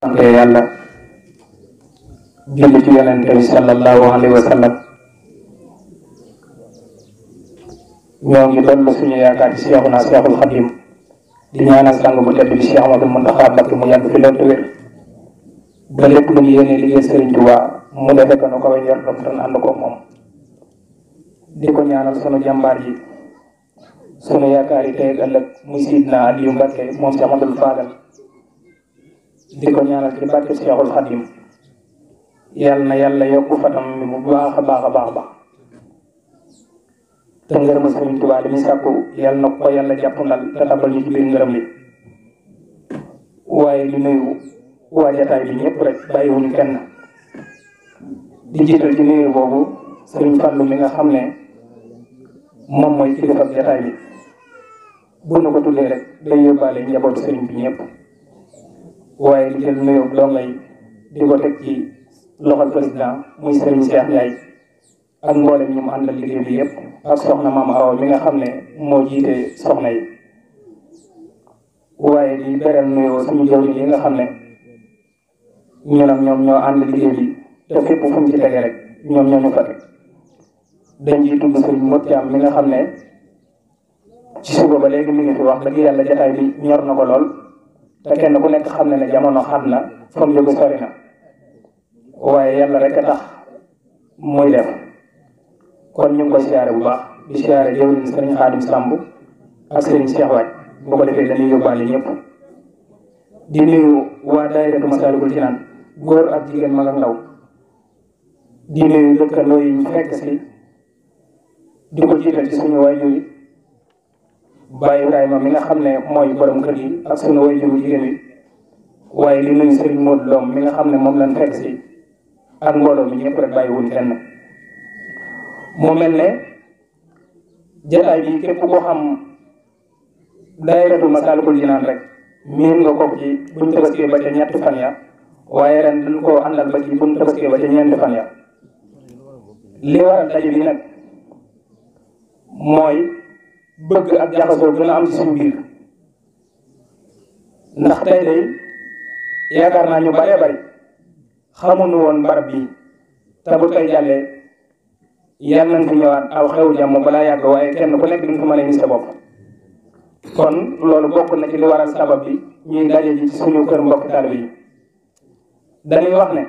sante yàlla julli ci yonente bi sallallahu alayhi wa sallam ñoo ngi dollu suñu yaakaar ci Seexuna Seexul Xadim di ñaanal sang bu tedd bi Cheikh Amadou Mountakha Mbacké mu yàgg fi loolu te wér ba lépp lu mu yéene liggéey Sëriñ Tuubaa mu defe ko nu ko way njortam tan ànd ko moom di ko ñaanal sunu jàmbaar ji sunu yaakaar yi tey ak ëllëg muy Sidna Aliou Mbacké moom Cheikh Amadou Fadal di ko ñaanal ci barke Seexul Xadim yàlla na yàlla yokku fatam mi bu baax a baax a baax baax te ngërëma Sëriñ Tuubaa li muy sàkku yàlla na ko yàlla jàppandal te tabal ñu ci biir ngërëm li waaye di nuyu waa jataay bi ñëpp rek bàyyiwuñu kenn di jiital ci nuyu boobu Sëriñ Fallu mi nga xam ne moom mooy kilifa ak jataay bi bu nu ko tuddee rek day yóbbaale njabootu sëriñ bi ñëpp waaye di jël nuyoo donga yi di ko teg ci loxol président muy Sëriñ Cheikh Ndiaye ak mboolem ñu mu àndal liggéey bi yëpp ak soxna maam Awa mi nga xam ne moo jiite soxna yi waaye di beral nuyoo suñu jawriñ yi nga xam ne ñun ak ñoom ñoo ànd liggéey bi te fépp fu mu ci tege rek ñoom ñoo ñu fa teg dañ ciy tudd Sëriñ Modou Thiam mi nga xam ne ci suba ba léegi mi ngi fi wax dëgg yàlla jataay bi ñor na ko lool te kenn ku nekk xam ne ne jamono xam na fa mu jóge sori na waaye yàlla rek a tax muy def kon ñu ngi koy siyaare bu baax di siyaare jëwriñ Sëriñ Xaadim Samb ak Sëriñ Cheikh Waaj bu ko defee dañuy yóbbaale ñëpp di nuyu waa daayiratu Masaalikul Jinaan góor ak jigéen mag ak ndaw di nuyu dëkkandoo yi ñu fekk si di ko jiital ci suñu waajur yi Baye Ibrahima mi nga xam ne mooy borom kër gi ak suñu waajuru jigéen wi waaye di nuyu Sëriñ Modou Loom mi nga xam ne moom lañ fekk si ak mbooloo mi ñëpp rek bàyyiwuñ kenn mu mel ne jataay bi képp ko xam daayiratu Masaalikul Jinaan rek miin nga ko ci buñ tabaskee ba ca ñetti fan ya waaye ren dañ koo àndal ba ci buñ tabaskee ba ca ñeenti fan ya li waral daje bi nag mooy bëgg ak jaxasoo gën a am ci suñu biir ndax tey day yaakaar naa ñu baree bari xamuñu woon barab bi te bu tey jàllee yàlla nañ fi ñëwaat aw xew jàmm balaa yàgg waaye kenn ku nekk di nga fi mën a gis sa bopp kon loolu bokk na ci li waral sabab bi ñuy daje ji ci suñu kër mbokk taalibe yi dañuy wax ne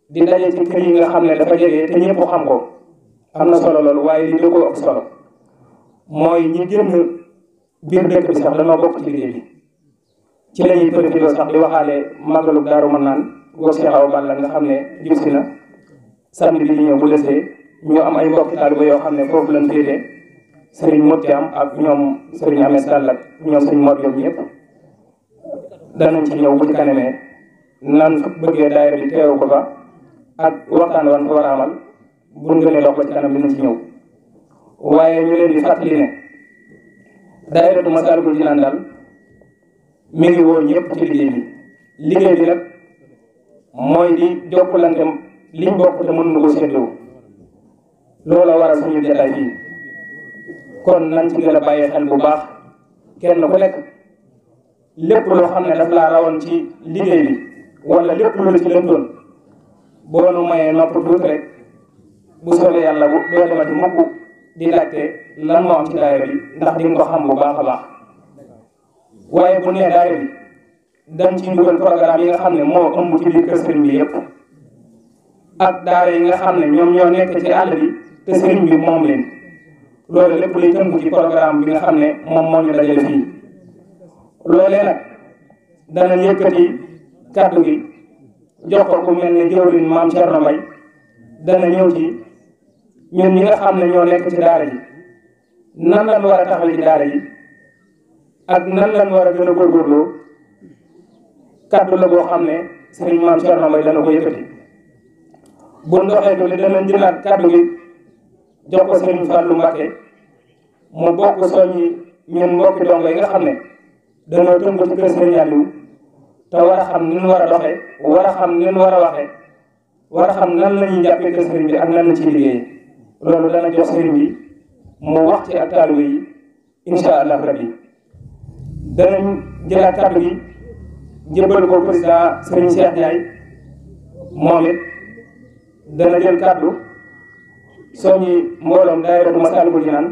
di daje ci kër yi nga xam ne dafa jege te ñëpp xam ko am na solo loolu waaye li ko ëpp solo mooy ñi génn biir dëkk bi sax dañoo bokk ci liggéey bi ci la ñuy profité sax di waxaale màggalu Daaru Manaan gox Cheikh Awa Balla nga xam ne jub si na samedi bi di ñëw bu desee ñu am ay mbokki taalibe yoo xam ne foofu lañ féete Sëriñ Modou Thiam ak ñoom Sëriñ Ames Sall ak ñoom Sëriñ Modou Diop ñëpp danañ ci ñëw bu ci kanamee nan bëggee daayira bi teew ko fa ak waxtaan wan fa war a amal buñ gënee dox ba ci kanam dinañ ci ñëw waaye ñu leen di fàttali ne daayiratu Masaalikul Jinaan daal mi ngi woo ñëpp ci liggéey bi nag mooy di jokkalante liñ bokk te mënuñu ko séddoo loola waral suñu jotaay fii kon nañ ci gën a bàyyi xel bu baax kenn ku nekk lépp loo xam ne daf laa rawoon ci liggéey bi wala lépp lu la ci lëntoon boo nu mayee nopp tuuti rek bu soobee yàlla bu doo demati mukk di laajte lan moo am ci daayira bi ndax di nga ko xam bu baax a baax waaye bu nee daayira bi dañ ci dugal programme yi nga xam ne moo ëmb ci biir kër sëriñ bi yëpp ak daara yi nga xam ne ñoom ñoo nekk ci àll bi te sëriñ bi moom leen loolu lépp lay tënku ci programme bi nga xam ne moom moo ñu dajale fii loolee nag danañ yëkkati kàddu gi jox ko ku mel ne jëwriñ maam Thierno Mbaye dana ñëw ci ñun ñi nga xam ne ñoo nekk ci daara ji nan lañ war a taxaw ci daara ji ak nan lañ war a gën a góorgóorloo kàddu la boo xam ne sëriñ maam Thierno Mbaye dana ko yëkkati bu ndoxee tuuti danañ jëlaat kàddu gi jox ko sëriñ Fallou Mbacké mu bokk soññi ñun mbokki dongo yi nga xam ne dañoo tënku ci kër sëriñ Aliou te war a xam ni ñu war a doxee war a xam ni ñu war a waxee war a xam nan la ñuy jàppee kër sëriñ bi ak nan la ciy liggéeyee loolu dana jox sëriñ bi mu wax ci ak taalibe yi incha allah rabbi danañ jëlaat kàddu gi jébbal ko président Serigne Cheikh Ndiaye moom it dana jël kàddu soññi mbooloom daayiratu Masaalikul Jinaan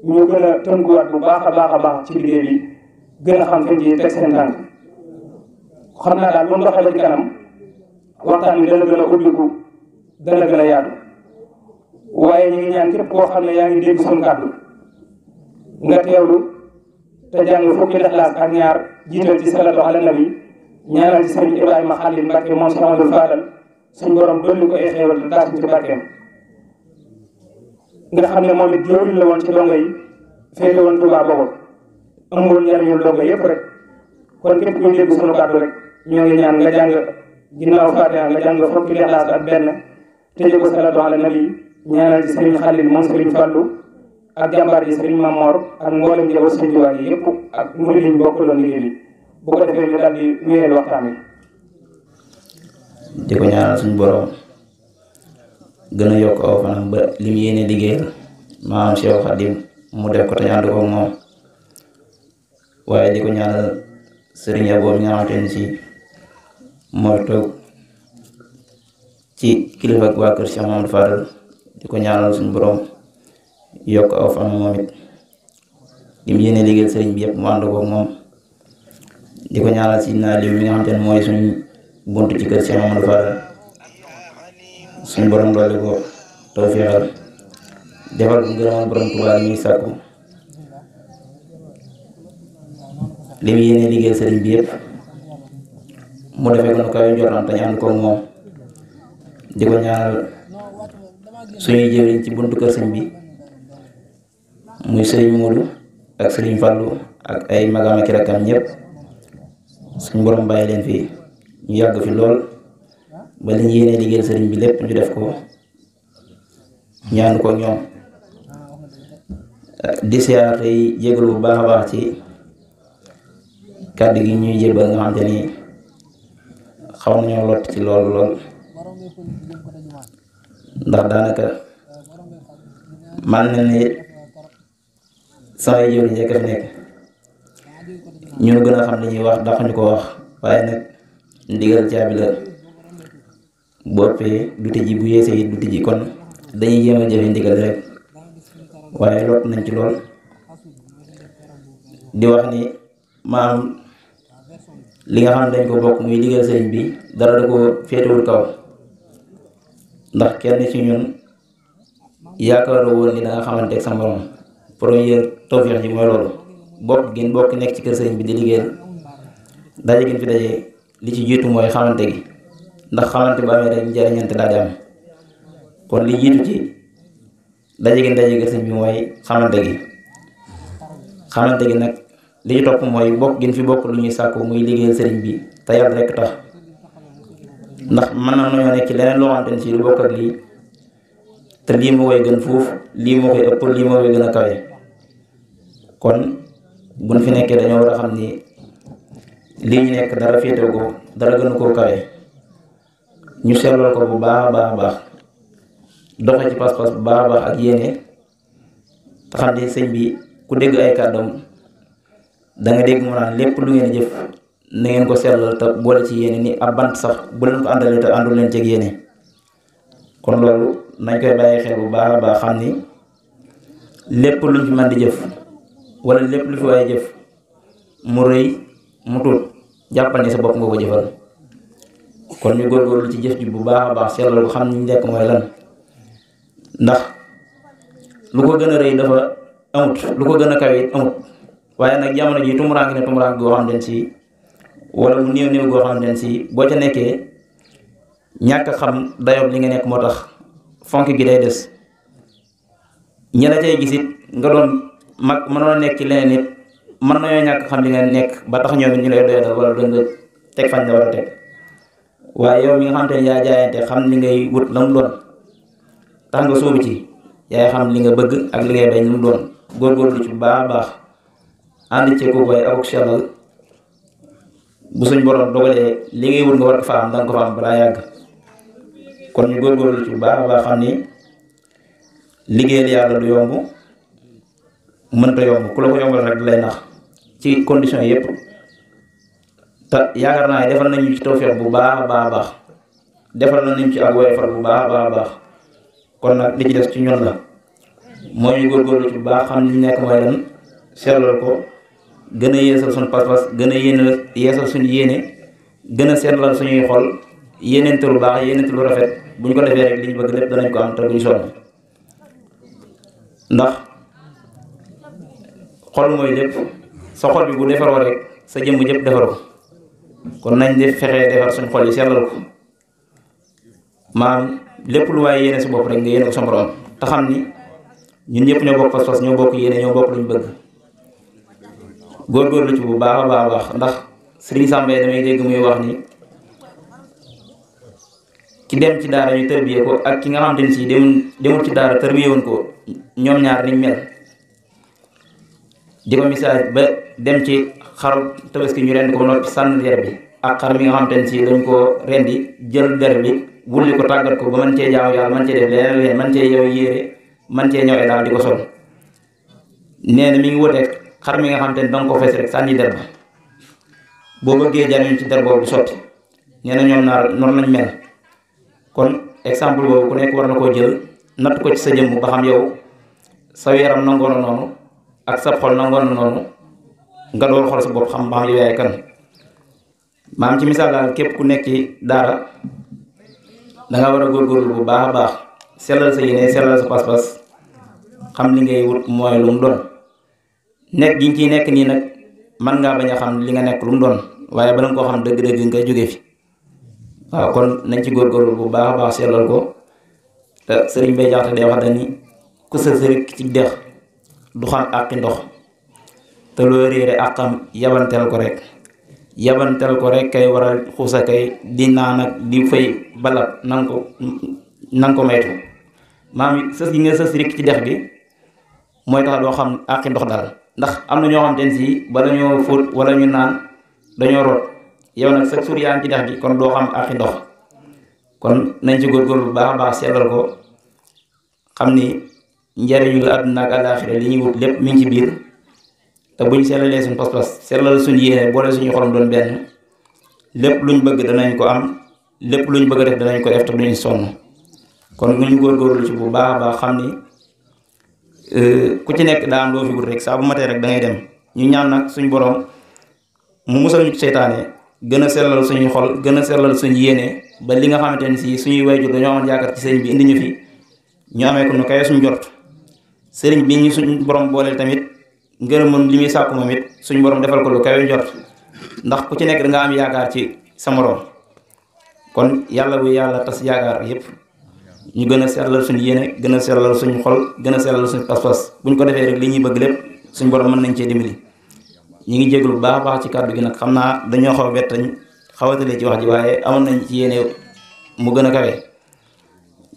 ñu gën a tënkuwaat bu baax a baax a baax ci liggéey bi gën a xam fi ñu teg seen tànk. xam naa daal bu ñu doxee ba ci kanam waxtaan bi dana gën a ubbiku dana gën a yaatu waaye ñu ngi ñaan képp koo xam ne yaa ngi dégg suñu kàddu nga teewlu te jàng fukki Ixlaas ak ñaar jiital ci salaatu ala nabi ñaanal ci Serigne Ibrahima Khalil Mbacke moom Cheikh Amadou Fadal suñu borom dolli ko ay xéewal te taas ci barkeem nga xam ne moom it jëwriñ la woon ci dongo yi féete woon Touba Bogo ëmboon njariñul dongo yëpp rek kon képp kuy dégg suñu kàddu rek ñoo ngi ñaan nga jàng ginnaaw Fatiha nga jàng fukki Ixlaas ak benn tëjee ko salaatu ala nabi ñaanal ci Serigne Khalil moom Serigne Fallou ak jàmbaar ji Serigne Mamor ak mboolem njaboot Serigne Touba yi yëpp ak murid yi ñu bokkaloon liggéey bi bu ko defee ñu daal di wéyal waxtaan wi. di ko ñaanal suñu borom gën a yokk aw fanam ba li mu yéene liggéeyal maam Cheikh Khadim mu def ko te ànd ko moom waaye di ko ñaanal Serigne Abo mi nga xamante ne si mooy toog ci kilifa ak waa kër Cheikh Mamadou Fadal di ko ñaanal suñu borom yokk aw fanam moom it li mu yéene liggéeyal sëriñ bi yëpp mu ànd ko moom di ko ñaanal si naa li mi nga xamante ne mooy suñu buntu ci kër Cheikh Mamadou Fadal suñu borom doole ko tawfeexal defal ko ngërëmal borom Tuubaa mi sàkku li mu yéene liggéeyal sëriñ bi yëpp mu defee ko nu kawe njortam te ñu ànd ko moom di ko ñaanal suñuy jëwriñ ci buntu kër sëriñ bi muy sëriñ Modou ak sëriñ Fallou ak ay magam ak rakkam ñëpp suñu borom bàyyi leen fii ñu yàgg fi lool ba li ñu yéene liggéeyal sëriñ bi lépp ñu def ko ñaan ko ñoom di siyaar tey jégalu bu baax a baax ci kàddu gi ñuy jébal nga xamante ni xaw nañoo lott ci lool lool ndax daanaka man na ne samay jëw njëkk fi nekk ñu gën a xam li ñuy wax ndax ñu ko wax waaye nag ndigal caabi la boppee du tëji bu yeesee it du tëji kon dañuy jéem a jëfe ndigal rek waaye lott nañ ci lool di wax ni maam li nga xam ne dañ ko bokk muy liggéeyal sëriñ bi dara da ko féetewul kaw ndax kenn ci ñun yaakaaroo woon ni da nga xamante ak sa morom première tawfeex ji mooy loolu bokk gën bokk nekk ci kër sëriñ bi di liggéeyal daje gën fi daje li ci jiitu mooy xamante gi ndax xamante bu amee rek njariñante daal di am kon li jiitu ci daje gën daje kër sëriñ bi mooy xamante gi nag li ci topp mooy bokk gën fi bokk lu ñuy sàkku muy liggéeyal sëriñ bi te yàlla rek tax ndax mën na nañoo nekk ci leneen loo xamante ne si lu bokk ak lii te lii moo koy gën fuuf lii moo koy ëpp lii moo koy gën a kawe kon buñ fi nekkee dañoo war a xam ni lii ñu nekk dara féetew ko dara gënu koo kawe ñu seetloo ko bu baax a baax a baax doxe ci pas-pas bu baax a baax ak yéene te xam ne sëñ bi ku dégg ay kàddoom da nga dégg mu naan lépp lu ngeen jëf na ngeen ko seetlal te boole ci yéene ni ab bant sax bu leen ko àndalee te àndul leen ceeg yéene kon loolu nañ koy bàyyi xel bu baax a baax xam ni lépp luñ fi mën di jëf wala lépp lu fi waaye jëf mu rëy mu tuut jàppal ni sa bopp nga ko jëfal kon ñu góorgóorlu ci jëf ji bu baax a baax seetlal ko xam ni ñu nekk mooy lan ndax lu ko gën a rëy dafa amut lu ko gën a kawe it amut waaye nag jamono ji tumuraange ne tumuraange goo xam ne si wala mu néew néew goo xam ne si boo ca nekkee ñàkk xam dayob li nga nekk moo tax fonk gi day des ñi la cay gis it nga doon mag mënoon nekk ci leneen it mën nañoo ñàkk xam li nga nekk ba tax ñoom it ñu lay doyadal wala doon nga teg fañ la war a teg waaye yow mi nga xam te ne yaa jaayante xam li ngay wut la mu doon tax nga sóobu ci yaay xam li nga bëgg ak li ngay bañ lu mu doon góorgóorlu ci bu baax a baax ànd ci ko koy ak sellal bu suñ borom dogalee li ngay wut nga war ko fa am danga ko fa am balaa yàgg kon ñu góorgóorlu ci bu baax a baax xam ni liggéeyal yàlla du yomb mënta yomb ku la ko yombal rek lay nax ci condition yëpp te yaakaar naa defal nañu ci tawfeex bu baax a baax a baax defal nañu ci ak woyofal bu baax a baax a baax kon nag li ci des ci ñun la mooy ñu góorgóorlu ci bu baax xam li nekk mooy lan sellal ko gën a yeesal suñu pas-pas gën a yeesal suñu yéene gën a seetlal suñuy xol yéeneente lu baax yéeneente lu rafet bu ñu ko defee rek li ñu bëgg lépp danañ ko am te duñ sonn ndax xol mooy lépp sa xol bi bu defaroo rek sa jëmm jëpp defar ko kon nañ def fexee defar suñu xol yi sellal ko maanaam lépp lu waaye yéene si bopp rek nga yéene ko sa borom te xam ni ñun ñëpp ñoo bokk pas-pas ñoo bokk yéene ñoo bokk luñ bëgg góorgóorlu ci bu baax a baax a baax ndax Serigne Samba damay dégg muy wax ni ki dem ci daara ñu tërbiyee ko ak ki nga xamante ni si demul ci daara tërbiyee woon ko ñoom ñaar niñ mel di ko misaal ba dem ci xaru tabaski ñu rend ko ba noppi sànn der bi ak xar mi nga xamante ni si dañ ko rendi jël der bi wulli ko tàggat ko ba mën cee jaamu yàlla mën cee def leneen mën cee yow yére mën cee ñëwee daal di ko sol nee na mi ngi wuteeg xar mi nga xamante ni danga ko fees rek sànni der ba boo bëggee jariñu ci der boobu du sotti nee na ñoom naar noonu lañ mel kon exemple boobu ku nekk war na koo jël natt ko ci sa jëmm ba xam yow sa yaram nangoo na noonu ak sa xol nangoo na noonu nga doon xool sa bopp xam ba xam yow yaay kan maam ci misaal daal képp ku nekk ci daara danga war a góorgóorlu bu baax a baax sellal sa yéene sellal sa pas-pas xam li ngay wut mooy lu mu doon nekk gi nga ciy nekk nii nag man ngaa bañ a xam li nga nekk lu mu doon waaye bala nga koo xam dëgg-dëgg nga jóge fi waaw kon nañ ci góorgóorlu bu baax a baax sellal ko te sëriñ Bay Jaxate day wax dani ku sa sëriñ ci dex du xam àqi ndox te loo réere àqam yabantel ko rek kay waral xuusa kay di naan ak di fay balat nanga ko maytu maam sës gi nga sës rek ci dex bi mooy tax doo xam àqi ndox daal ndax am na ñoo xam te ne si bala ñoo fóot wala ñu naan dañoo root yow nag sa suur yaa ngi ci dex gi kon doo xam àqi ndox kon nañ ci góorgóorlu bu baax a baax sellal ko xam ni njariñu la àdduna ak àllaaxira li ñuy wut lépp mi ngi ci biir te buñ sellalee suñu pas-pas sellal suñu yéene boole suñu xolam doon benn lépp luñ bëgg danañ ko am lépp luñ bëgg a def danañ ko def te duñ sonn kon ñu góorgóorlu ci bu baax a baax xam ni ku ci nekk daa am loo fi wut rek saa bu matee rek da ngay dem ñu ñaan nag suñu borom mu musal ñu ci seytaane gën a sellal suñu xol gën a sellal suñu yéene ba li nga xamante ne si suñuy wayjur dañoo amoon yaakaar ci sëriñ bi indi ñu fi ñu amee ko nu kawe suñu jort sëriñ bi ñu suñu borom booleel tamit ngërëmam li muy sàkku moom it suñu borom defal ko lu kawe njort ndax ku ci nekk da nga am yaakaar ci sa morom kon yàlla bu yàlla tas yaakaar yépp ñu gën a sellal suñu yéene gën a sellal suñu xol gën a sellal suñu pas-pas bu ñu ko defee rek li ñuy bëgg lépp suñu borom mën nañ cee dimbali ñu ngi jéglu bu baax a baax ci kàddu gi nag xam naa dañoo xaw a bettañ xawatalee ci wax ji waaye amoon nañ ci yéene mu gën a kawe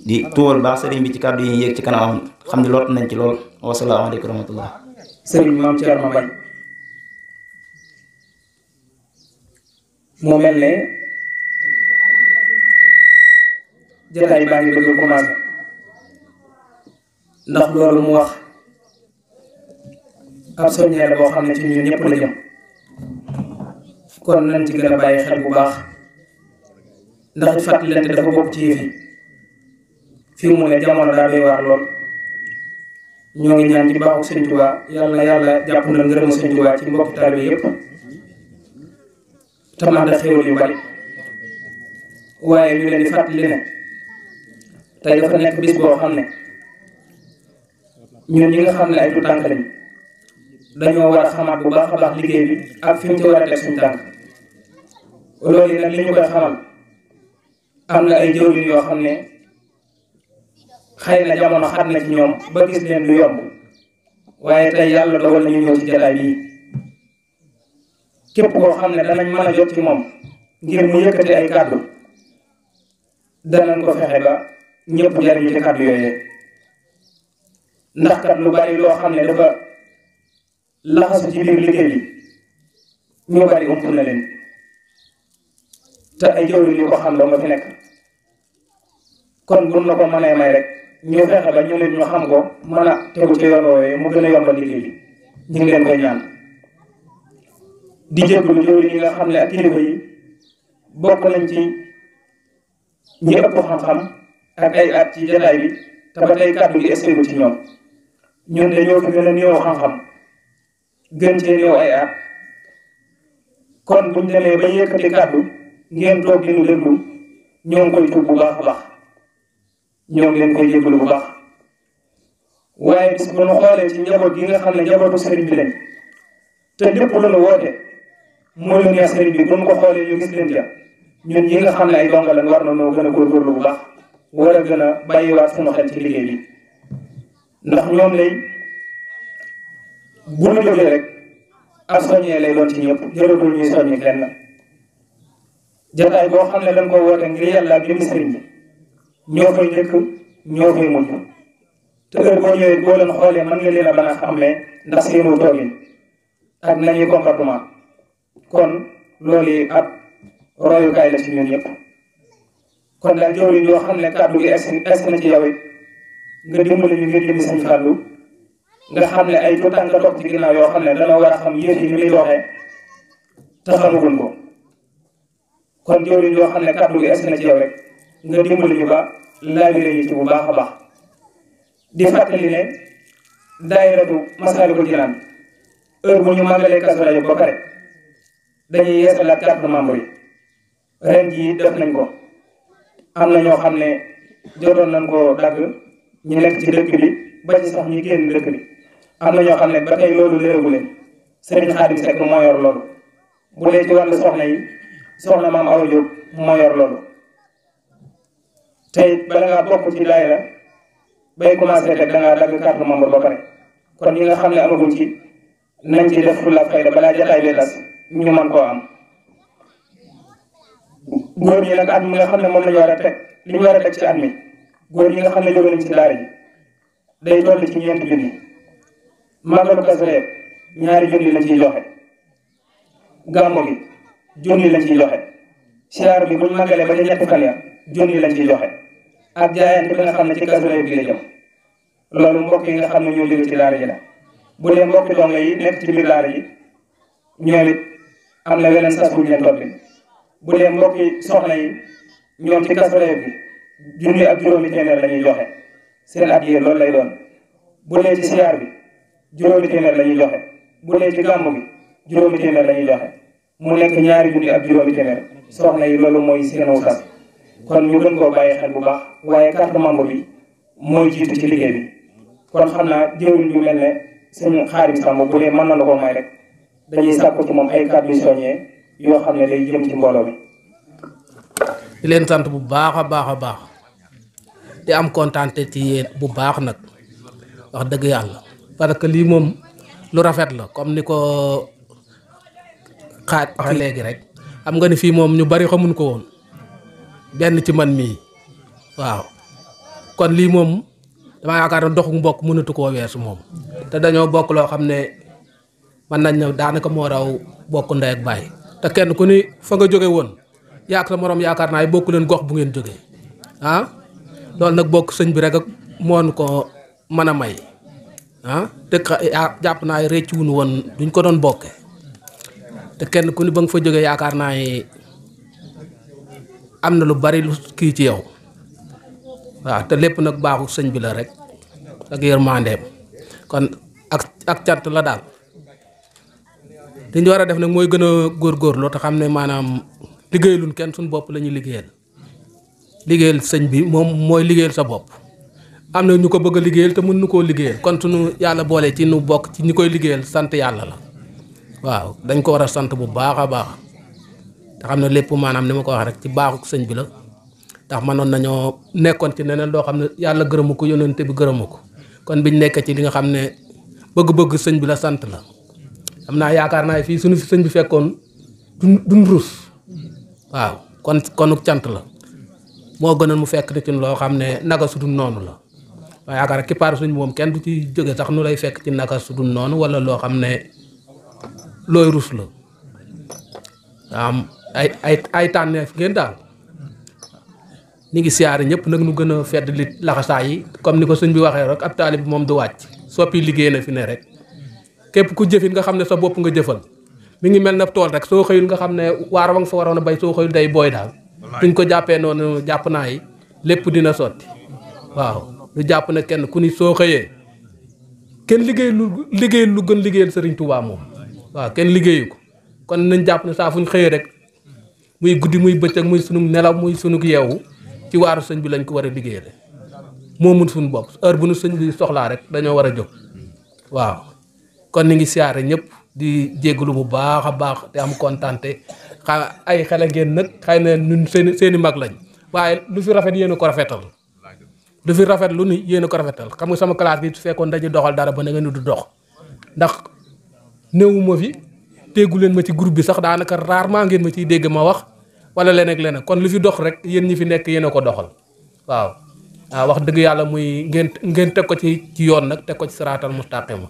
di tuwal baax sëriñ bi ci kàddu yi yéeg ci kanamam xam ne lot nañ ci lool wasalaamaaleykum wa rahmatullah sëriñ Maam Thierno Mbaye mu mel ne jataay baa ngi bëgg a commencé ndax loolu mu wax ab soññee la boo xam ne ci ñun ñëpp la jëm kon nañ ci gën a bàyyi xel bu baax ndax it fàttalante dafa bokk ci yëf yi fii mu ne jamono daa doy waar lool ñoo ngi ñaan ci baaxu Sëñ Tuubaa yàlla na yàlla jàpp na ngërëmu Sëñ Tuubaa ci mbokki taalibe yëpp te man da xéwal yu bari waaye ñu leen di fàttali ne tey dafa nekk bis boo xam ne ñun ñi nga xam ne ay tuutànk lañ dañoo war a xamaat bu baax a baax liggéey bi ak fi ñu ci war a teg suñu tànk loolu yi nag li ñu koy xamal am na ay jëwriñ yoo xam ne xëy na jamono xat na ci ñoom ba gis leen du yomb waaye tey yàlla dogal nañu ñëw ci jataay bii képp koo xam ne danañ mën a jot ci moom ngir mu yëkkati ay kàddu danañ ko fexe ba ñëpp jariñu ci kàddu yooyu ndax kat lu bari loo xam ne dafa laxasu ci biir liggéey bi ñu bari ump na leen te ay jëwriñ yu ko xam doo nga fi nekk kon buñ na ko mënee may rek ñu fexe ba ñu nit ñu xam ko mën a tegu ci yoon woowee mu gën a yombal liggéey bi ñu ngi leen koy ñaan di jégalu jëwriñ yi nga xam ne ak kilifa yi bokk nañ ci ñi ëpp xam-xam ak ay at ci jataay bi te ba tey kàddu gi estégu ci ñoom ñun dañoo fi gën a néew xam-xam gën cee néew ay at kon buñ demee ba yëkkati kàddu ngeen toog di ñu déglu ñoo ngi koy tuub bu baax a baax ñoo ngi leen koy jégalu bu baax waaye bis bu ñu xoolee ci njaboot gi nga xam ne njabootu sëriñ bi lañ te lépp lu ñu woote moo lu neex sëriñ bi bu ñu ko xoolee ñu gis leen ja ñun ñi nga xam ne ay donga lañ war na noo gën a góorgóorlu bu baax war a gën a bàyyiwaat suñu xel ci liggéey bi ndax ñoom lay bu ñu jógee rek ak soññee lay doon ci ñëpp jërëtul ñuy soññi kenn jataay boo xam ne dañ ko woote ngir yàlla ak jëmmi sëriñ bi ñoo fay njëkk ñoo fay mujj te heure boo ñëwee boo leen xoolee mën nga leen a mën a xàmmee ndax seenu toogin ak nañuy comportement kon loolu yi ab royukaay la ci ñun ñëpp kon daal jëwriñ yoo xam ne kàddu gi es na ci yow it nga dimbali ñu ngir jëmi Sëñ Fallu nga xam ne ay tuutànk topp ci ginnaaw yoo xam ne dana war a xam yëf yi ni muy doxee te xamaguñ ko kon jëwriñ yoo xam ne kàddu gi es na ci yow rek nga dimbali ñu ba laabire ñu ci bu baax a baax di fàttali ne daayiratu Masaalikul Jinaan heure bu ñu màggalee Kazu Rajab ba pare dañuy yeesalaat carte membre yi ren jii def nañ ko am na ñoo xam ne jotoon nañ ko dagg ñu nekk ci dëkk bi ba ci sax ñi génn dëkk bi am na ñoo xam ne ba tey loolu léegu leen Sëriñ Xaadim Sekk moo yor loolu bu dee ci wàllu soxna yi soxna maam Awa Diop moo yor loolu tey bala ngaa bokk ci daayira bay commencé teg da ngaa dagg carte membre ba pare kon ñi nga xam ne amaguñ ci nañ ci def fulla ak fayda balaa jataay bee tas ñu mën koo am góor ñi nag at mi nga xam ne moom lañu war a teg li ñu war a teg ci at mi góor ñi nga xam ne jóge nañ ci daara ji day toll ci 4 junni màggalu Kazu Rajab 2 junni lañ ciy joxe gàmmu gi junni lañ ciy joxe siyaar bi buñ màggalee ba ca ñetti fan ya junni lañ ciy joxe ak jaayante bi nga xam ne ci Kazu Rajab bi la jëm loolu mbokk yi nga xam ne ñoo jóge ci daara ji la bu dee mbokki donga yi nekk ci biir daara ji ñoom it am na weneen sas buñ leen toppi bu dee mbokki soxna yi ñoom ci Kazu Rajab bi junni ak juróomi téeméer la ñuy joxe seen at yi loolu lay doon bu dee ci siyaar bi juróomi téeméer la ñuy joxe bu dee ci gàmmu bi juróomi téeméer la ñuy joxe mu nekk 2 junni ak juróomi téeméer soxna yi loolu mooy seenu sas kon ñu gën koo bàyyi xel bu baax waaye carte membre bi mooy jiitu ci liggéey bi kon xam naa jëwriñ ju mel ne sëñ Xaadim Samb bu dee mën na ko may rek dañuy sàkku ci moom ay kàddu soññee yoo xam ne day jëm ci mbooloo mi. di leen sant bu baax a baax a baax di am kontaan ci yéen bu baax nag wax dëgg yàlla parce que lii moom lu rafet la comme ni ko xaaj waxe léegi rek xam nga ni fii moom ñu bari xamuñ ko woon benn ci man mii waaw kon lii moom dama yaakaar ne doxu mbokk mënatu koo weesu moom te dañoo bokk loo xam ne mën nañ ne daanaka moo raw bokk ndey ak baay te kenn ku ni fa nga jóge woon yaak sa morom yaakaar naa bokku leen gox bu ngeen jógee ah loolu nag bokk sëñ bi rek ak moon ko mën a may ah te jàpp naa récc wuñu woon duñ ko doon bokke te kenn ku ni ba nga fa jógee yaakaar naa am na lu bari lu kii ci yow waaw te lépp nag baaxu sëñ bi la rek ak yërmandeem kon ak cant la daal li ñu war a def nag mooy gën a góorgóorlu te xam ne maanaam liggéeyalun kenn suñu bopp la ñuy liggéeyal sëñ bi moom mooy liggéeyal sa bopp am na ñu ko bëgg a liggéeyal te mën nu koo liggéeyal kon suñu yàlla boole ci nu bokk ci ñi koy liggéeyal sant yàlla la waaw dañ ko war a sant bu baax a baax te xam ne lépp maanaam ni ma ko wax rek ci baaxu sëñ bi la ndax mënoon nañoo nekkoon ci neneen loo xam ne yàlla gërëmu ko yónnente bi gërëmu ko kon biñ nekk ci li nga xam ne bëgg-bëgg sëñ bi la sant la xam naa yaakaar naa fii suñu fi sëñ bi fekkoon duñ rus waaw konu cant la moo gënoon mu fekk ci loo xam ne naka su dul noonu la waaye yaakaar ki paar suñ moom kenn du ci jóge sax nu lay fekk ci naka su dul noonu wala loo xam ne looy rus la am ay tànneef ngeen daal ñu ngi siyaare ñëpp nag nu gën a fedd li laxasaa yi comme ni ko sëñ bi waxee rek ab taalib bi moom du wàcc soppi liggéey na fi ne rek képp ku jëfit nga xam ne sa bopp nga jëfal mi ngi mel na tool rek soo xëyul nga xam ne waar wa nga fa waroon a bay soo xëyul day booy daal duñ ko jàppee noonu jàpp naa yi lépp dina sotti waaw lu jàpp na kenn ku ni soo xëyee kenn liggéey lu gën liggéeyal Serigne Touba moom waaw kenn liggéeyu ko kon nañ jàpp ne saa fu ñu xëyee rek muy guddi muy bëccëg muy sunu nelaw muy sunu yeewu ci waaru sëñ bi lañ ko war a liggéeyale moo mun suñu bopp heure bu nu sëñ bi soxlaa rek dañoo war a jóg waaw kon ni ngi siyaare ñëpp di jégalu bu baax a baax te am kontante ay xale ngeen nag xëy na ñun seeni mag lañ waaye lu fi rafet yéen a ko rafetal lu fi rafet lu ni yéen a ko rafetal xam nga sama classe bi su fekkoon dañuy doxal dara ba na nga ni du dox ndax néewuma fi déggu leen ma ci groupe bi sax daanaka rarement ngeen ma ciy dégg ma wax wala leneen ak leneen kon lu fi dox rek yéen ñi fi nekk yéen a ko doxal waaw wax dëgg yàlla muy ngeen teg ko ci yoon nag teg ko ci siraatal mustaqima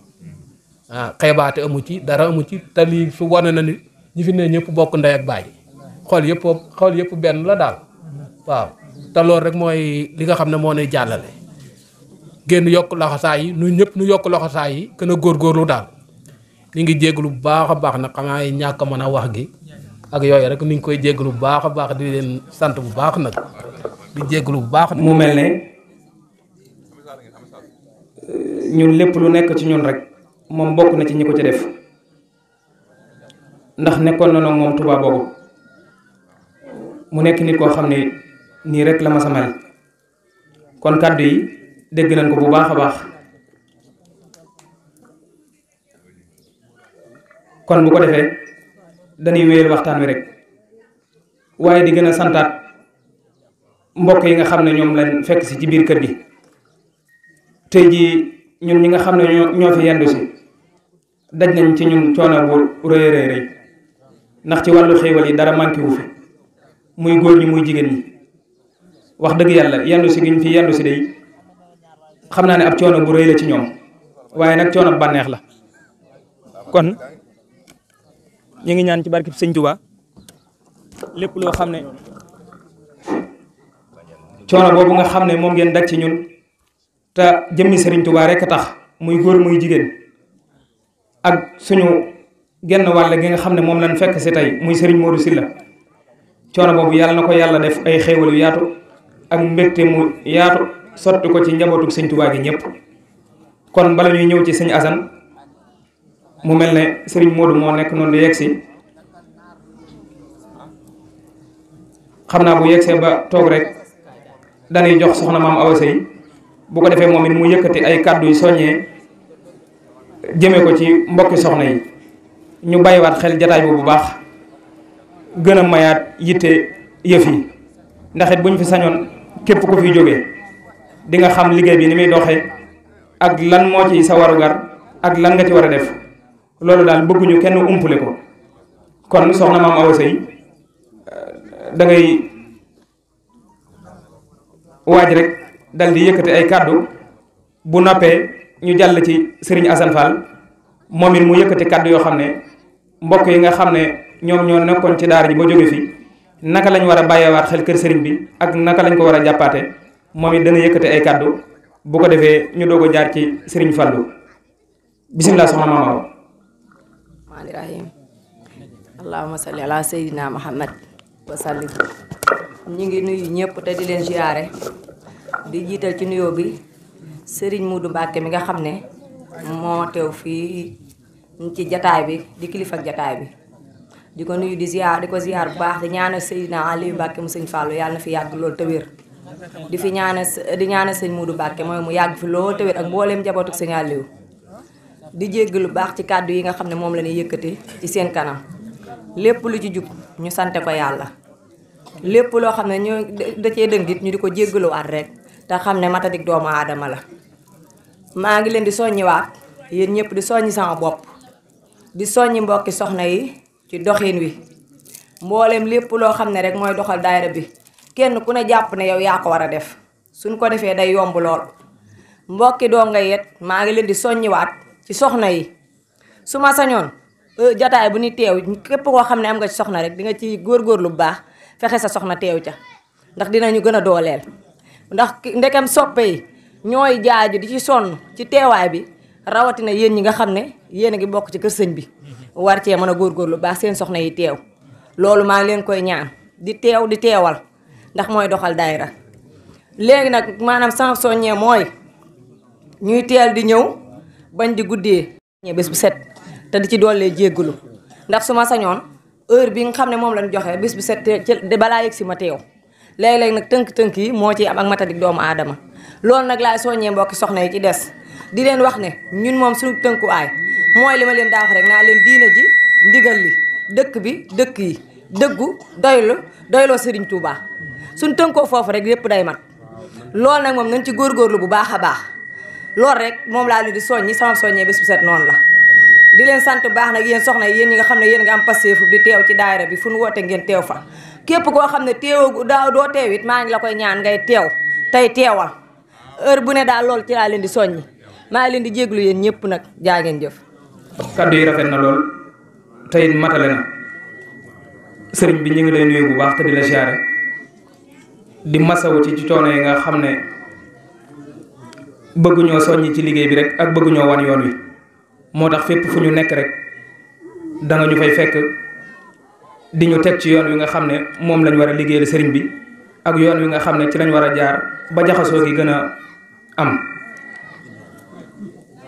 xeebaate amu ci dara amu ci te lii su wane na ni ñi fi ne ñëpp bokk ndey ak baay xool yëpp benn la daal waaw te loolu rek mooy li nga xam ne moo nuy jàllale génn yokk laxasaay yi nu ñëpp nu yokk laxasaay yi gën a góorgóorlu daal ñu ngi jégalu bu baax a baax nag xanaa yi ñàkk mën a wax gi ak yooyu rek ni ngi koy jégalu bu baax a baax di leen sant bu baax nag di jégalu bu baax. mu mel ne ñun lépp lu nekk ci ñun rek moom bokk na ci ñi ko ci def ndax nekkoon na moom Touba boobu mu nekk nit koo xam ne nii rek la ma sa mel kon kàddu yi dégg nañ ko bu baax a baax kon bu ko defee dañuy wéyal waxtaan wi rek waaye di gën a santaat mbokk yi nga xam ne ñoom lañ fekk si ci biir kër gi tey jii ñun ñi nga xam ne ñoo fi yendu si daj nañ ci ñun coono bu rëy rëy ndax ci wàllu xéewal yi dara manqué wu fi muy góor ñi muy jigéen ñi wax dëgg yàlla yendu si giñ fi yendu si day xam naa ne ab coono bu rëy la ci ñoom waaye nag coono bu bànneex la kon ñu ngi ñaan ci barkib Sëñ Tuubaa lépp loo xam ne coono boobu nga xam ne moom ngeen daj ci ñun te jëmmi Sëriñ Tuubaa rek a tax muy góor muy jigéen ak suñu genn wàll gi nga xam ne moom lañ fekk si tey muy Sëriñ Modou Sylla coono boobu yàlla na ko yàlla def ay xéewal yu yaatu ak mbégte mu yaatu sotti ko ci njabootu Sëñ Tuubaa gi ñëpp kon bala ñuy ñëw ci Sëñ Asan mu mel ne Sëriñ Modou moo nekk noonu di yegsi xam naa bu yegsee ba toog rek dañuy jox soxna maam Awa Sey bu ko defee moom it mu yëkkati ay kàddu yu soññee jëmee ko ci mbokki soxna yi ñu bàyyiwaat xel jataay bu baax gën a mayaat yitte yëf yi ndax it bu ñu fi sañoon képp ku fi jógee di nga xam liggéey bi ni muy doxee ak lan moo ci sa warugar ak lan nga ci war a def loolu daal bëgguñu kenn umpule ko kon soxna maam Awa Sey da ngay waaj rek dal di yëkkati ay kàddu bu noppee ñu jàll ci Serigne Assane Fall moom it mu yëkkati kàddu yoo xam ne mbokk yi nga xam ne ñoom ñoo nekkoon ci daara ji ba jóge fi naka lañ war a bàyyeewaat xel kër Serigne bi ak naka lañ ko war a jàppaate moom it dana yëkkati ay kàddu bu ko defee ñu doog a jaar ci Serigne Fallou bisimilah soxna Maam Awa. rahmaani rahim allahumma salli ala sayyidina Muhammad wa sallim. ñu ngi nuyu ñëpp te di leen ziyaare di jiital ci nuyoo bi Serigne Modou Mbacke mi nga xam ne moo teew fii ci jataay bi di kilifa ak jataay bi di ko nuyu di ko ziyaar bu baax di ñaanal Seydina Aliou Mbacke mu sëñ Fallou yàlla na fi yàgg loolu te wér di ñaanal sëñ Modou Mbacke mooy mu yàgg fi loolu te wér ak mbooleem njabootu sëñ Aliou di jégg lu baax ci kàddu yi nga xam ne moom la ñuy yëkkati ci seen kanam lépp lu ci jub ñu sante ko yàlla lépp loo xam ne ñu da cee dëngit ñu di ko jéggaluwaat rek te xam ne matadik doomu aadama la maa ngi leen di soññiwaat yéen ñëpp di soññi sama bopp di soññi mbokki soxna yi ci doxin wi mboolem lépp loo xam ne rek mooy doxal daayira bi kenn ku ne jàpp ne yow yaa ko war a def suñ ko defee day yomb lool mbokki doo nga yet maa ngi leen di soññiwaat ci soxna yi su ma sañoon jataay bu ni teew képp koo xam ne am nga ci soxna rek di nga ci góorgóorlu bu baax fexe sa soxna teew ca ndax dinañu gën a dooleel ndax ndekam soppe yi ñooy jaaju di ci sonn ci teewaay bi rawatina yéen ñi nga xam ne yéen a ngi bokk ci kër sëñ bi war cee mën a góorgóorlu baax seen soxna yi teew loolu maa ngi leen koy ñaan di teew di teewal ndax mooy doxal daayira léegi nag maanaam sama soññee mooy ñuy teel di ñëw bañ di guddee bés bu set te di ci doolee jéggalu ndax su ma sañoon heure bi nga xam ne moom lañ joxe bés bu set te balaa yegg si ma teew léeg-léeg nag tënk-tënk yi moo ciy am ak matadik doomu aadama loolu nag laay soññee mbokki soxna yi ci des di leen wax ne ñun moom suñu tënkuwaay mooy li ma leen daa wax rek naa leen diine ji ndigal li dëkk bi dëkk yi dëggu doyloo Serigne Touba suñ tënkoo foofu rek yépp day mat loolu nag moom nañ ci góorgóorlu bu baax a baax loolu rek moom laa leen di soññi sama soññee bés bu set noonu la di leen sant baax nag yéen soxna yi yéen ñi nga xam ne yéen nga am passeefu di teew ci daayira bi fu nu woote ngeen teew fa képp koo xam ne teew doo teew it maa ngi la koy ñaan ngay teew tey teewal heure bu ne daal loolu ci laa leen di soññi maa ngi leen di jéglu yéen ñëpp nag jaa ngeen jëf. kaddu yi rafet na lool tey matale na sëriñ bi ñu ngi lay nuyu bu baax te di la siyaare di masawu ci coono yi nga xam ne bëgguñoo soññi ci liggéey bi rek ak bëgguñoo wan yoon wi moo tax fépp fu ñu nekk rek danga ñu fay fekk di ñu teg ci yoon wi nga xam ne moom lañ war a liggéeyal sëriñ bi ak yoon wi nga xam ne ci lañ war a jaar ba jaxasoo gi gën a am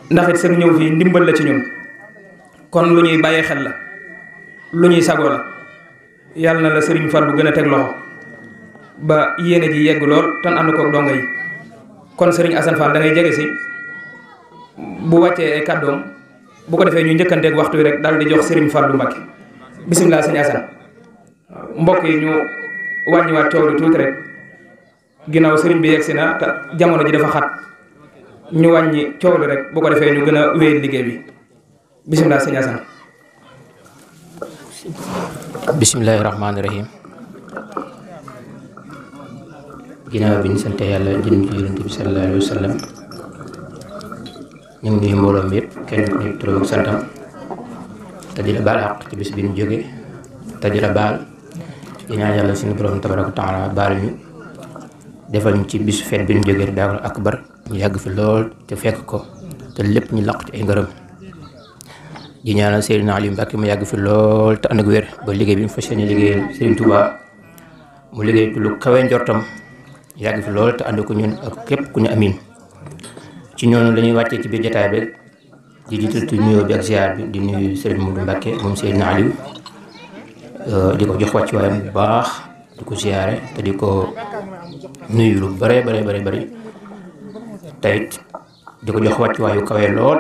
ndax it seen ñëw fii ndimbal la ci ñun kon lu ñuy bàyyi xel la lu ñuy sagoo la yàlla na la sëriñ Fallu gën a teg loxo ba yéene ji yegg lool tan ànd koog dongo yi kon sëriñ Assane Fall da ngay jege si bu wàccee ay kàddoom bu ko defee ñu njëkkanteeg waxtu wi rek daal di jox sëriñ Fallu Mbakke bisimilah sëñ Assane mbokk yi ñu wàññiwaat coow lu tuuti rek ginnaaw sëriñ bi yegsi na te jamono ji dafa xat ñu wàññi coow lu rek bu ko defee ñu gën a wéyal liggéey bi bisimilah sëñ Assane. bisimilahi rahmaani rahim ginnaaw bi ñu sante yàlla jëm ci yonent bi sallallahu alayhi wa sallam ñu ngi nuyu mbooloo mi yëpp kenn ku nekk turam ak santam te di la baal àq ci bis bi ñu jóge te di la baal di ñaan yàlla suñu borom tabaraka taala baal ñu defal ñu ci bisu feet bi ñu jógee daawal akbar ñu yàgg fi lool te fekk ko te lépp ñu laq ci ay ngërëm di ñaanal Seydina Aliou Mbacke mu yàgg fi lool te ànd ak wér ba liggéey bi mu fas yéene liggéeyal Serigne Touba mu liggéey lu kawe njortam yàgg fi lool te ànd ko ñun ak képp ku ñu amin ci ñoonu lañuy wàccee ci biir jotaay bi di jiital ci nuyoo bi ak ziar bi di nuyu Serigne Modou Mbacke moom Seydina Aliou di ko jox wàcc waayam bu baax di ko ziare te di ko nuyu lu bare tayit di ko jox wàcc waayu kawe lool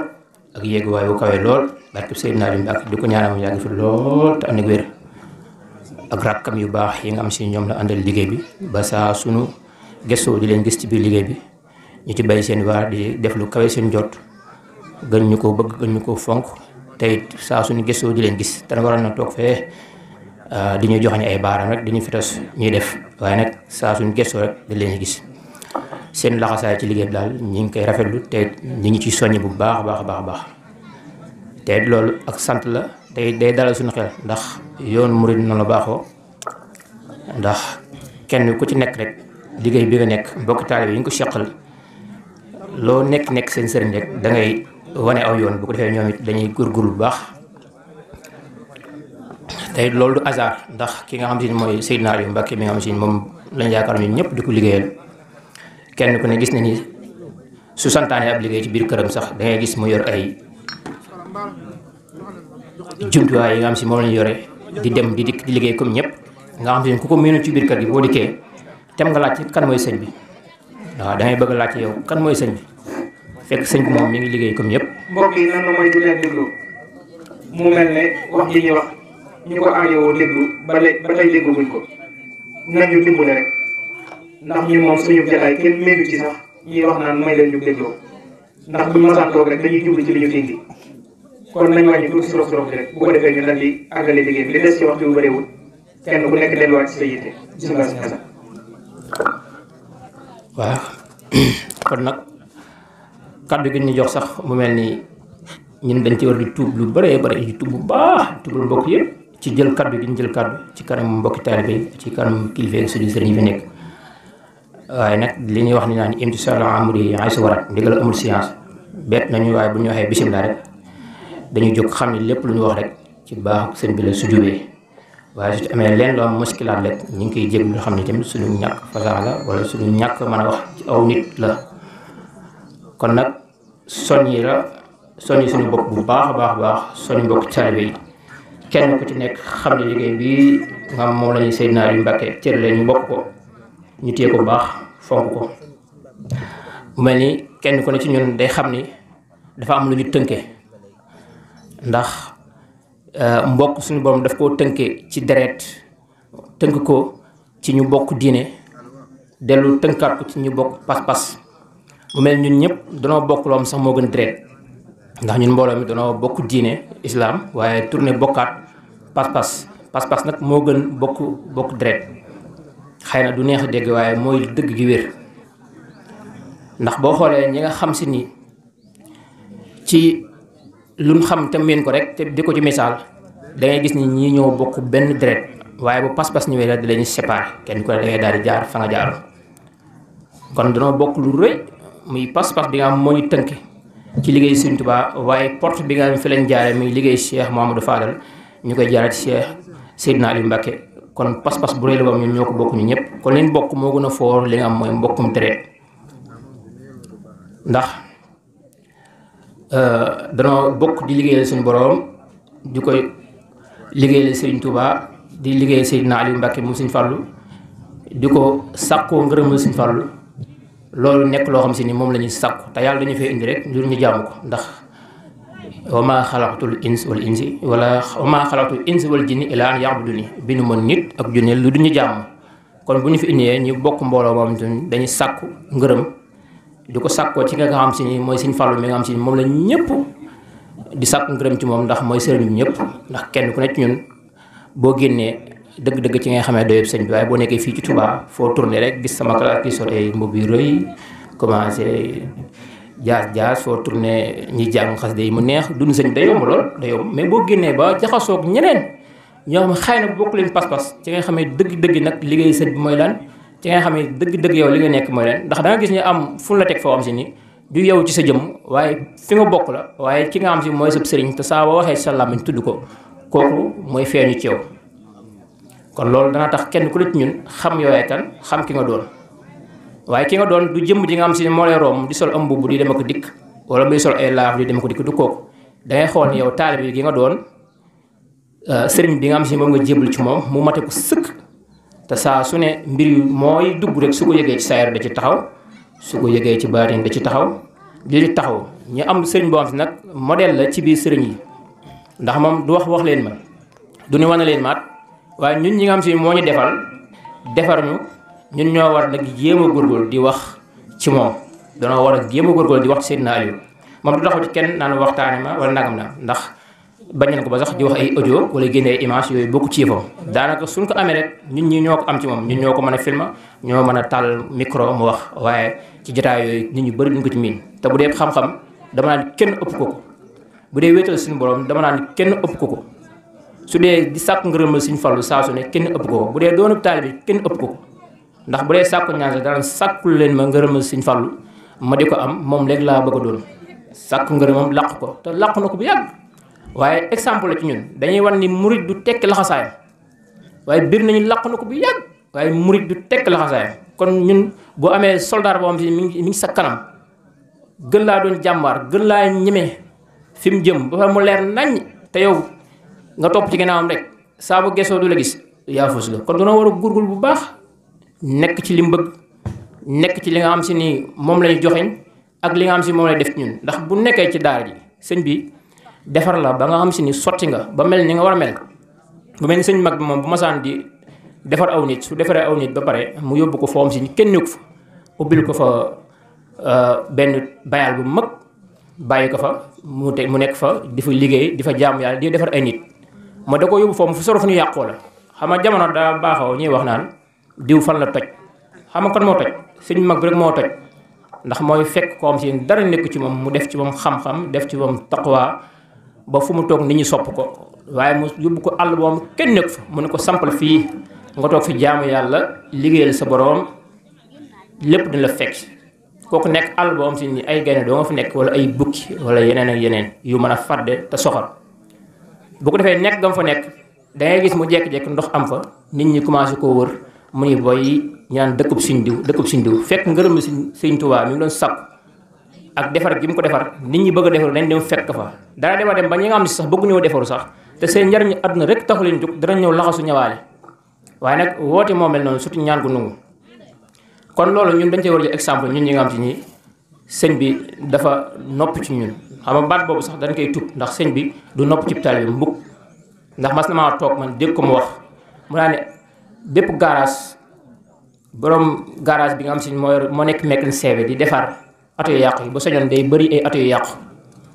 ak yéegu waayu kawe lool barke Seydina Aliou Mbacke di ko ñaanal mu yàgg fi lool te ànd ak wér ak rakkam yu baax yi nga am si ñoom la àndal liggéey bi ba saa sunu gëstoo di leen gis ci biir liggéey bi ñu ci bàyyi seen waar di def lu kawe seen jot gën ñu ko bëgg gën ñu ko fonk tey saa suñu gëstoo di leen gis te waroon na toog fee di ñu joxañ ay baaram rek di ñu fitas ñuy def waaye nag saa suñu gëstoo rek di leen gis seen laxasaay ci liggéey bi daal ñu ngi koy rafetlu te ñu ngi ci soññ bu baax a baax te loolu ak sant la tey day dalal suñu xel ndax yoon murid noonu la baaxoo ndax kenn ku ci nekk rek liggéey bi nga nekk mbokki taalibe yi nga ko seqal loo nekk seen sëriñ rek da ngay wane aw yoon bu ko defee ñoom it dañuy góorgóorlu bu baax tey loolu du hasard ndax ki nga xam si ne mooy Seydina Aliou Mbacke mi nga xam si ne moom lañ yaakaar ñun ñëpp di ko liggéeyal kenn ku ne gis na ni su santaane ab liggéey ci biir këram sax da ngay gis mu yor ay jumtuwaay yi nga xam si moom lañu yore di dem di dikk di liggéey comme ñëpp nga xam si ne ku ko miinu ci biir kër gi boo dikkee tem nga laajte kan mooy sëñ bi waaw da ngay bëgg a laajte yow kan mooy sëñ bi fekk sëñ bi moom mi ngi liggéey comme ñëpp. mbokk yi nan la mooy du leen déglu mu mel ne wax ji ñuy wax ñu ko aajowoo déglu ba tey dégguñ ko nañu dimbale rek ndax ñun moom suñu jotaay kenn méngu ci sax ñuy wax naan may leen ñu dégloo ndax buñu masaan toog rek dañuy jublu ci li ñu fi indi kon nañ wàññi tuuti surof surof bi rek bu ko defee ñu dal di àggale liggéey bi li des ci waxtu bu bëriwul kenn ku nekk delluwaat ci sa yitte bisimilah si ñasa waaw kon nag kaddu gi ñu jox sax mu mel ni ñun dañ ci war di tuub lu bëree bëri di tuub bu baax tuubal mbokk yëpp ci jël kaddu gi ñu jël kaddu ci kanam mbokki taalibe yi ci kanam kilifa ak suñu sëriñ yi fi nekk waaye nag li ñuy wax ni naan imtisaalu amri ay sa warat ndigal amul science bett nañu waaye bu ñu waxee bisimilah rek dañuy jóg xam ne lépp lu ñu wax rek ci baaxu sëñ bi la su jubee waaye su ci amee leen loo am muskilaat rek ñu ngi koy jéglu xam ne tamit suñu ñàkk fasaa la wala suñu ñàkk mën a wax ci aw nit la. kon nag soññi suñu bopp bu baax a baax soññi mbokk taalibe yi kenn ku ci nekk xam ne liggéey bi nga xam moom la ñuy Seydina Aliou Mbacké cër leen ñu bokk ko ñu téye ko bu baax fonk ko mu mel ni kenn ku ne ci ñun day xam ni dafa am lu ñu tënke ndax mbokk suñu borom daf koo tënke ci deret tënk ko ci ñu bokk diine dellu tënkaat ko ci ñu bokk pas-pas mu mel ñun ñëpp danoo bokk loo am sax moo gën deret ndax ñun mbooloo mi danoo bokk diine islam waaye tourné bokkaat pas-pas nag moo gën bokk deret xëy na du neex a dégg waaye mooy dëgg gi wér ndax boo xoolee ñi nga xam si ni ci luñ xam te meen ko rek te di ko ci misaal da ngay gis ni ñii ñoo bokk benn deret waaye bu pas-pas ñëwee rek di lañuy séparé kenn ku ne da ngay daal di jaar fa nga jaaroon kon danoo bokk lu rëy muy pas-pas bi nga xam moo ñu tënk ci liggéey Sëriñ Tuubaa waaye porte bi nga xam fi lañ jaare muy liggéey Cheikh Mouhamadou Fadal ñu koy jaaree ci Cheikh Seydina Aliou Mbacké kon pas-pas bu rëy la boobu ñun ñoo ko bokk ñu ñëpp kon leen bokk moo gën a foor li nga am mooy mbokkum deret ndax danoo bokk di liggéeyal suñu boroom di koy liggéeyal Sëriñ Tuubaa di liggéeyal Seydina Aliou Mbacké mu Sëriñ Fallu di ko sàkkoo ngërëmal Sëriñ Fallu loolu nekk loo xam si ni moom la ñuy sàkku te yàlla dañu fee indi rek lu ñu jaamu ko ndax wa maa xalaqtul ins wal insi wala wa maa xalaqtul ins wal jinni illaa an ya'buduni bi nu mën nit ak junne lu duñu jàmm kon bu ñu fi indee ñu bokk mbooloo moom dañuy sàkku ngërëm di ko sàkkoo ci nga xam si ni mooy Sëriñ Fallu mi nga xam si ni moom la ñëpp di sàkku ngërëm ci moom ndax mooy sëriñ ñëpp ndax kenn ku nekk ñun boo génnee dëgg-dëgg ci nga xamee doyeb sëñ bi waaye boo nekkee fii ci Touba foo tourné rek gis sama classe ki sol ay mbubb yu rëy commencé jaas foo tourné ñi jàng xas day mu neex dund sëñ day yomb lool day yomb mais boo génnee ba jaxasoog ñeneen ñoo xam ne xëy na bokk leen pas-pas ci nga xamee dëgg-dëgg nag liggéey sëñ bi mooy lan ci nga xamee dëgg-dëgg yow li nga nekk mooy lan ndax da nga gis ñu am fu la teg foo am si ni du yow ci sa jëm waaye fi nga bokk la waaye ki nga xam si mooy sa sëriñ te saa boo waxee sa làmmiñ tudd ko kooku mooy feeñu ci yow kon loolu dana tax kenn ku nekk ñun xam yooyee kan xam ki nga doon waaye ki nga doon du jëmm ji nga xam si ne moo lay romb di sol am mbubb di dem ak dikk wala muy sol ay laaf di dem ak dikk du kooku dangay xool ni yow taalibe gi nga doon sëriñ bi nga xam si moom nga jébal ci moom mu mate ko sëkk te saa su ne mbir yu mooy dugg rek su ko yëgee ci saayir da ci taxaw su ko yëgee ci baatin da ci taxaw di ci taxaw ñu am sëriñ boo xam si nag modèle la ci biir sëriñ yi ndax moom du wax leen ma du ni wane leen maat waaye ñun ñi nga xam si moo ñu defar ñu ñun ñoo war nag jéem a góorgóorlu di wax ci moom danoo war a jéem a góorgóorlu di wax ci Seydina Aliou moom du taxaw ci kenn naan waxtaane ma wala nagam na ndax bañ nañ ko ba sax di wax ay audio wala génne ay image yooyu bokku ci yëfam daanaka suñ ko amee rek ñun ñi ñoo ko am ci moom ñun ñoo ko mën a filma ñoo mën a tàll micro mu wax waaye ci jotaay yooyu nit ñu bëri duñ ko ci miin te bu dee xam-xam dama naan kenn ëpp ko bu dee wéetal suñu borom dama naan kenn ëpp ko su dee di sàkku ngërëmal Sëriñ Fallu saa su ne kenn ëpp ko bu dee doonu taalibe bi kenn ëpp ko ndax bu dee sàkku ñaan sax dara sàkkul leen ma ngërëmal Sëriñ Fallu ma di ko am moom léegi laa bëgg a doon sàkku ngërëmam làq ko te làq na ko bu yàgg waaye exemple la ci ñun dañuy wan ni murit du tekki laxasaayam waaye biir nañu làq na ko bu yàgg waaye murit du tekki laxasaayam kon ñun boo amee soldat boo xam si mi ngi sa kanam gën laa doon jàmbaar gën laa ñeme fi mu jëm ba fa mu leer nañ te yow nga topp ci ginnaawam rek saa bu gesoo du la gis yaa fus la kon dana war a gurgul bu baax nekk ci li mu bëgg nekk ci li nga xam si ni moom lañu joxeñ ak li nga xam si moom lay def ci ñun ndax bu nekkee ci daara ji sëñ bi defar la ba nga xam si ni sotti nga ba mel ni nga war a mel bu mel ni sëñ mag bi moom bu masaan di defar aw nit su defaree aw nit ba pare mu yóbbu ko foo xam si ni kenn nekku fa ubbil ko fa benn bayal bu mag bàyyi ko fa mu nekk fa di fa liggéey di fa jaamu yàlla di defar ay nit ma da ko yóbbu foofu fu soro fu ñu yàqoo la xam nga jamono daa baaxoo ñuy wax naan diw fan la toj xam nga kon moo toj sëñ mag bi rek moo toj ndax mooy fekk ko am si dara nekku ci moom mu def ci moom xam-xam def ci moom taqwa ba fu mu toog nit ñi sopp ko waaye mu yóbbu ko àll boom kenn nekk fa mu ne ko sampal fii nga toog fi jaamu yàlla liggéeyal sa boroom lépp dina la fekk kooku nekk àll boom si ni ay gaynde doo nga fi nekk wala ay bukki wala yeneen ak yeneen yu mën a fàdde te soxal bu ko defee nekk gam fa nekk da ngay gis mu jekki-jekki ndox am fa nit ñi commencé koo wër mu ni boy ñu naan dëkkub Sëñ diw fekk ngërëm la Sëñ Tuubaa mi ngi doon sàkku ak defar gi mu ko defar nit ñi bëgg a defaru dañ dem fekk fa dara dema dem ba ñi nga xam ne sax bëggu ñëw defaru sax te seen njariñu àdduna rek taxu leen jóg danañ ñëw laxasu ñëwaale waaye nag woote moo mel noonu surtout ñaan gu nungu kon loolu ñun dañ cee war a jël exemple ñun ñi nga xam ci ni sëñ bi dafa nopp ci ñun xam nga baat boobu sax dañ koy tub ndax sëñ bi du nopp ci taalibe bi mbukk ndax mas na maa toog man dégg ko mu wax mu naa ne bépp garage borom garage bi nga xam si moo nekk mécanicien bi di defar ato yu yàqu yi bu soñoon day bëri ay ato yu yàqu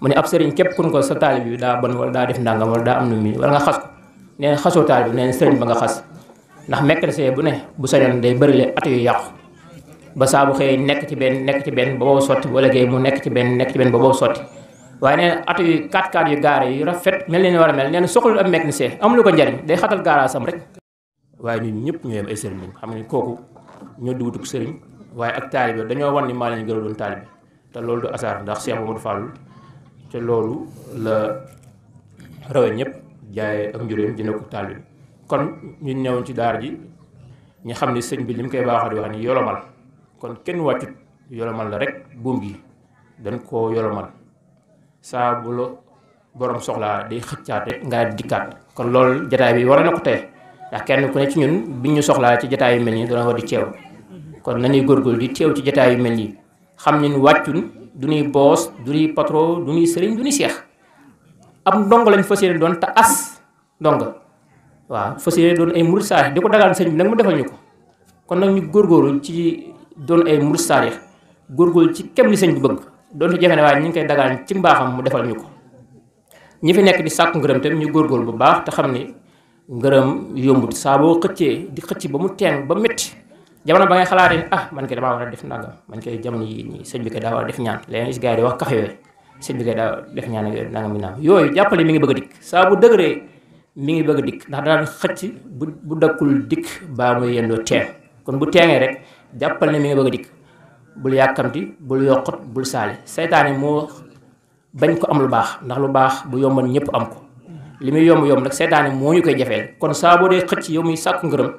mu ne ab sëriñ képp kun ko sa taalibe bi daa bon wala daa def ndàngam wala daa am nu mi wala nga xas ko nee na xasoo taalibe bi nee na sëriñ ba nga xas ndax mécanicien bu ne bu soñoon day bëri le ato yu yàqu ba saa bu xëyee nekk ci benn ba boobu sotti bu ëllëgee mu nekk ci benn ba boobu sotti waaye nee na ato yu 4x4 yu gaare yu rafet mel ni war a mel nee na soxlul am mécanicien amul ko njariñ day xatal garage am rek waaye ñun ñëpp ñoo yem ay sëriñ lañ xam ne kooku ñoo dugutuk sëriñ waaye ak taalibe dañoo wan ni maa leen gën a doon taalibe te loolu du asaar ndax Cheikh Mamadou Fallou te loolu la rawe ñëpp jaayee ak njuréem dina ko taalibe kon ñun ñëwoon ci daara ji ñu xam ne sëñ bi li mu koy baaxoo di wax ni yolomal kon kenn wàccut yolomal la rek buum gi dañ koo yolomal saa bu la borom soxlaa day xëccaate nga dikkaat kon loolu jataay bi war na ko tey ndax kenn ku ne ci ñun biñ ñu soxlaa ci jataay yu mel nii dana war di teew kon nañuy góorgóorlu di teew ci jataay yu mel nii xam ne wàccun du ñuy boos du ñuy patron du ñuy sëriñ du ñuy seex am ndongo lañ fas yéene doon te as ndongo waaw fas yéene doon ay murid saadix di ko dagaan sëñ bi nag mu defal ñu ko kon nag ñu góorgóorlu ci doon ay murid saadix góorgóorlu ci kem li sëñ bi bëgg doonte jafe ne waaye ñu ngi koy dagaan ci mbaaxam mu defal ñu ko ñi fi nekk di sàkku ngërëm tam ñu góorgóorlu bu baax te xam ne ngërëm yombut saa boo xëccee di xëcc ba mu teeng ba métti jamono ba ngay xalaatee ne man kay damaa war a def nangam man kay jamono yi nii sëñ bi kay daa war a def ñaan léegi gis gars yi di wax kafe yooyu sëñ bi kay daa def ñaan ak nangam mi naam yooyu jàppale mi ngi bëgg a dikk saa bu dëgëree mi ngi bëgg a dikk ndax daan xëcc bu dakkul dikk baa muy yendoo teeng kon bu teengee rek jàppal ne mi ngi bëgg a dikk bul yàkkamti bul yokkut bul saali seytaane moo bañ ko am lu baax ndax lu baax bu yomban ñëpp am ko li muy yomb nag seytaane moo ñu koy jafeel kon saa boo dee xëcc yow muy sàkku ngërëm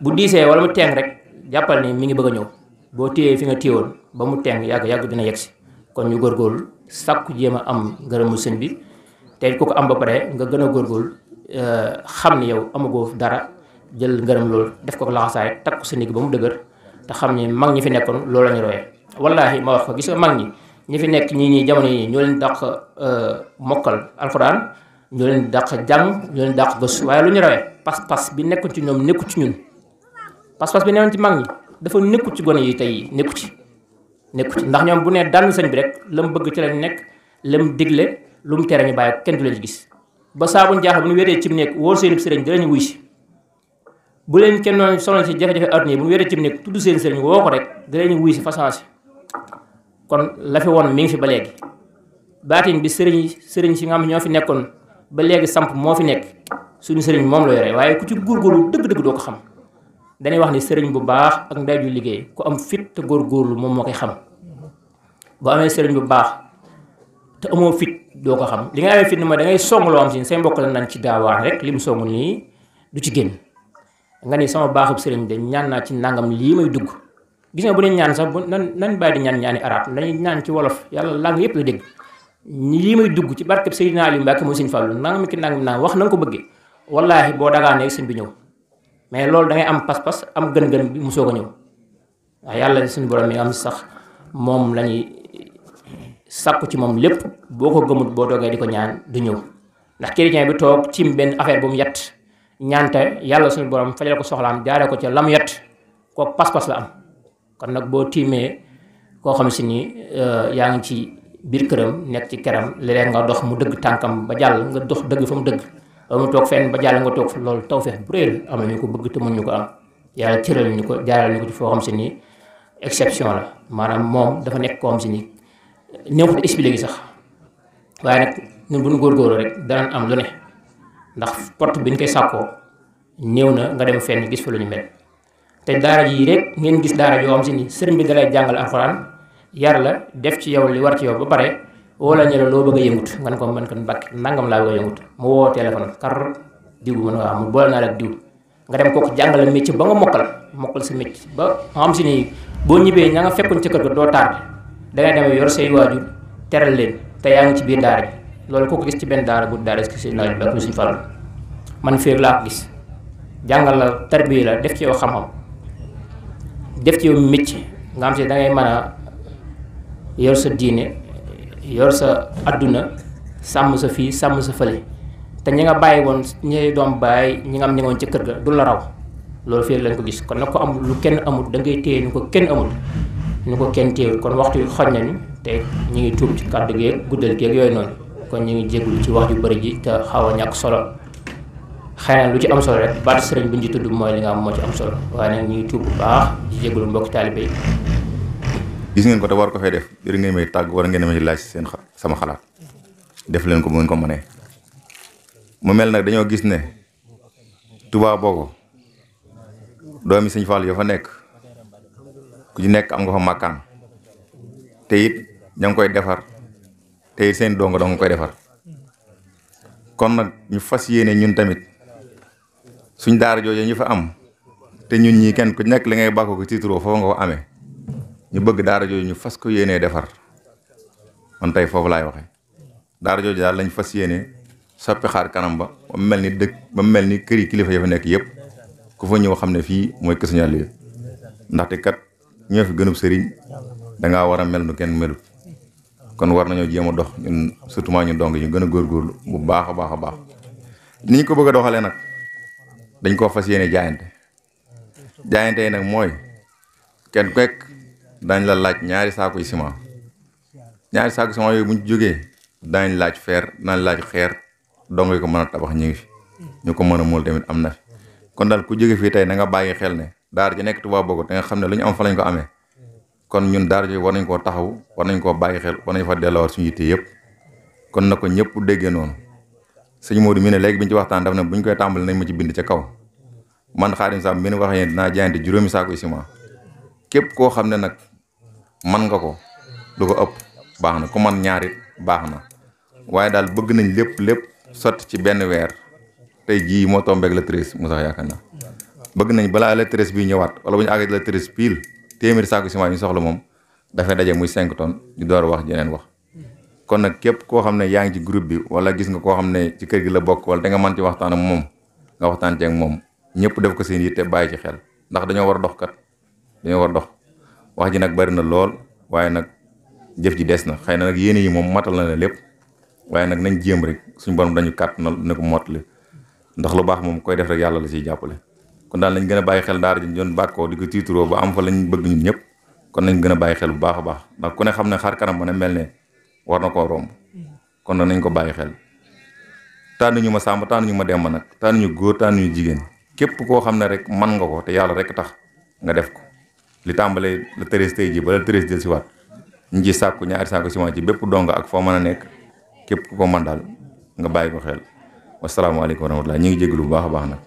bu diisee wala mu teeng rek jàppal ni mi ngi bëgg a ñëw boo téyee fi nga téyewoon ba mu teeng yàgg dina yegsi kon ñu góorgóorlu sàkku jéem a am ngërëmu sëñ bi te ku ko am ba pare nga gën a góorgóorlu xam ni yow amagoo dara jël ngërëm loolu def ko laxasaay takk ko sa ndigg ba mu dëgër te xam ni mag ñi fi nekkoon loolu la ñu royee wallaahi ma wax ko gis nga mag ñi fi nekk ñii jamono yi ñoo leen dàq mokkal alxuraan ñoo leen dàq jàng ñoo leen dàq gëstu waaye lu ñu rawee pas-pas bi nekkoon ci ñoom nekku ci ñun pas-pas bi newoon ci mag ñi dafa nekku ci gone yi tey nekku ci ndax ñoom bu nee dànn sëñ bi rek la mu bëgg ci lañ nekk la mu digle lu mu tere ñu bàyyi kenn du leen ci gis ba saa buñ jaaxle bu ñu wéetee ci mu nekk wóor seen sëriñ dinañu wuy si bu leen kenn noonu sonal ci jafe-jafe adduna yi bu ñu wéetee ci mu nekk tudd seen sëriñ woo ko rek dinañu wuy si façon kon la fi woon mi ngi fi ba léegi baatin bi sëriñ si nga xam ñoo fi nekkoon ba léegi samp moo fi nekk suñu sëriñ moom la yore waaye ku ci góorgóorlu dëgg-dëgg doo ko xam dañuy wax ni sëriñ bu baax ak ndey ju liggéey ku am fit te góorgóorlu moom moo koy xam boo amee sëriñ bu baax te amoo fit doo ko xam li nga amee fit ni mooy da ngay song loo am si say mbokk la nañ ci daawaan rek li mu song nii du ci génn nga ni sama baaxub sëriñ de ñaan naa ci nangam lii may dugg gis nga bu ne ñaan sax bu nan bàyyi di ñaani arab nañu ñaan ci wolof yàlla lang yëpp la dégg lii may dugg ci barkeb Seydina Aliou Mbacke mooy Sëñ Fallu nangam mi ki nangam naa wax na nga ko bëggee wallaahi boo dagaanee sëñ bi ñëw mais loolu da ngay am pas-pas am gën-gën bi mu soog a ñëw waaye yàlla suñu borom mi am sax moom la ñuy sàkku ci moom lépp boo ko gëmut boo toogee di ko ñaan du ñëw ndax chrétien bi toog cim benn affaire bu mu yett ñaante yàlla suñu borom fajal ko soxlaam jaaree ko ca lam yett kooku pas-pas la am kon nag boo tiimee koo xam si ni yaa ngi ci biir këram nekk ci keram léeg-léeg nga dox mu dëgg tànkam ba jàll nga dox dëgg fa mu dëgg wala mu toog fenn ba jàll nga toog fa loolu tawfeex bu réel am na ñu ko bëgg te mën ñu ko am yàlla cëral ñu ko jaaral ñu ko ci foo xam si ni exception la maanaam moom dafa nekk koo xam si ni néew ko expliqué sax waaye nag ñun bu ñu góorgóorlu rek danañ am lu ne ndax porte bi ñu koy sàkkoo néew na nga dem fenn gis fa lu ñu mel te daara ji rek ngeen gis daara yoo xam si ni sëriñ bi dalay jàngal alxuraan yar la def ci yow li war ci yow ba pare wala ñu la loo bëgg a yëngut nga ne ko man kan Mbàkke nangam laa bëgg a yëngut mu woo téléphone kar diw mu ne waaw mu boole naa la ak diw nga dem kooku jàngale métier ba nga mokkal sa métier ba nga xam si ni boo ñibbee ña nga fekkoon ca kër ga doo tardé dangay demee yor say waajur teral leen te yaa ngi ci biir daara ji loolu kooku gis ci benn daara bu daara si Seydina Aliou Mbacke Sëñ Fallu man féeg laa ko gis jàngal la tarbiya la def ci yow xam-xam def ci yow métier nga xam si dangay mën a yor sa diine yor sa adduna sàmm sa fii sàmm sa fële te ñi nga bàyyi woon ñi doom bàyyi ñi nga am ñi nga woon ca kër ga du la raw loolu fii lañ ko gis kon nag ko am lu kenn amul da ngay téye ni ko kenn amul ni ko kenn téyewul kon waxtu wi xoj nañu te ñu ngi tuub ci kàddu geeg guddal geeg yooyu noonu kon ñu ngi jégalu ci wax ju bëri ji te xaw a ñàkk solo xëy na lu ci am solo rek baatu sëriñ bi ñu ci tudd mooy li nga am moo ci am solo waaye nag ñu ngi tuub bu baax di jégalu mbokki taalibe yi. gis ngeen ko te war ko fay def jërë ngeen may tàgg war ngeen may laaj seen sama xalaat def leen ko bu ngeen ko mënee mu mel nag dañoo gis ne Touba Bogo doomi Sëñ Fall yoo fa nekk ku ci nekk am nga fa màkkaan te it ña ngi koy defar te it seen dongo dong koy defar kon nag ñu fas yéene ñun tamit suñ daara jooju ñu fa am te ñun ñii kenn ku nekk li ngay bàkko ko tiituroo foofu nga ko amee ñu bëgg daara jooju ñu fas ko yéenee defar man tey foofu laay waxee daara jooju daal lañ fas yéene soppi xaar kanam ba mu mel ni dëkk ba mu mel ni kër yi kilifa ya fa nekk yëpp ku fa ñëw xam ne fii mooy Kër Sëñ Aliou ndaxte kat ñoo fi gënub sëriñ dangaa war a mel nu kenn melut kon war nañoo jéem a dox ñun surtout maa ñu dong ñu gën a góorgóorlu bu baax a baax a baax ni ñu ko bëgg a doxalee nag dañ koo fas yéene jaayante yi nag mooy kenn ku nekk dañ la laaj ñaari saako yi ciment ñaari saako ciment yooyu bu ñu jógee daañ laaj fer daañ laaj xeer dong yi ko mën a tabax ñu ngi fi ñu ko mën a mool tamit am na fi kon daal ku jóge fii tey na nga bàyyi xel ne daara ji nekk Touba Bogo te nga xam ne lu ñu am fa lañ ko amee kon ñun daara ji war nañ koo taxaw war nañ koo bàyyi xel war nañ fa delloowaat suñu yitte yëpp kon na ko ñëpp déggee noonu sëñ Modou mi ne léegi bi ñu ci waxtaan daf ne bu ñu koy tàmbali nañ ma ci bind ca kaw man Xaadim Samb mi ne waxee dinaa jaayante juróomi saako yi ciment képp koo xam ne nag man nga ko lu ko ëpp baax na ku man ñaarit baax na waaye daal bëgg nañ lépp sotti ci benn weer tey jii moo tombeeg le 13 mu sax yaakaar naa bëgg nañ balaa le 13 bii ñëwaat wala bu ñu àggee le 13 pile téeméeri saako ciment ñu soxla moom dafay daje muy 5 tonnes ñu door a wax jeneen wax kon nag képp koo xam ne yaa ngi ci groupe bi wala gis nga koo xam ne ci kër gi la bokk wala da nga mën ci waxtaan ak moom nga waxtaan ci ak moom ñëpp def ko seen yitte bàyyi ci xel ndax dañoo war a dox kat dañoo war a dox wax ji nag bari na lool waaye nag jëf ji des na xëy na nag yéene yi moom matal na la lépp waaye nag nañ jéem rek suñu borom dañu kàttanal ne ko mottali ndax lu baax moom koy def rek yàlla la ciy jàppale kon daal nañ gën a bàyyi xel daara ji doon bàkkoo di ko tiituroo ba am fa lañ bëgg ñun ñëpp kon nañ gën a bàyyi xel bu baax a baax ndax ku ne xam ne xar kanam ba ne mel ne war na koo romb kon nag nañ ko bàyyi xel tànnuñu ma sàmba tànnuñu ma demba nag tànnuñu góor tànnuñu jigéen képp koo xam ne rek man nga ko te yàlla rek tax nga def ko li tàmbalee la tërés tey ji ba la tërés del si waat ñu ci sàkku ñaari sàkku ciment ci bépp dong ak foo mën a nekk képp ku ko man daal nga bàyyi ko xel wasalaamaaleykum wa rahmatulah ñu ngi jégalu bu baax a baax nag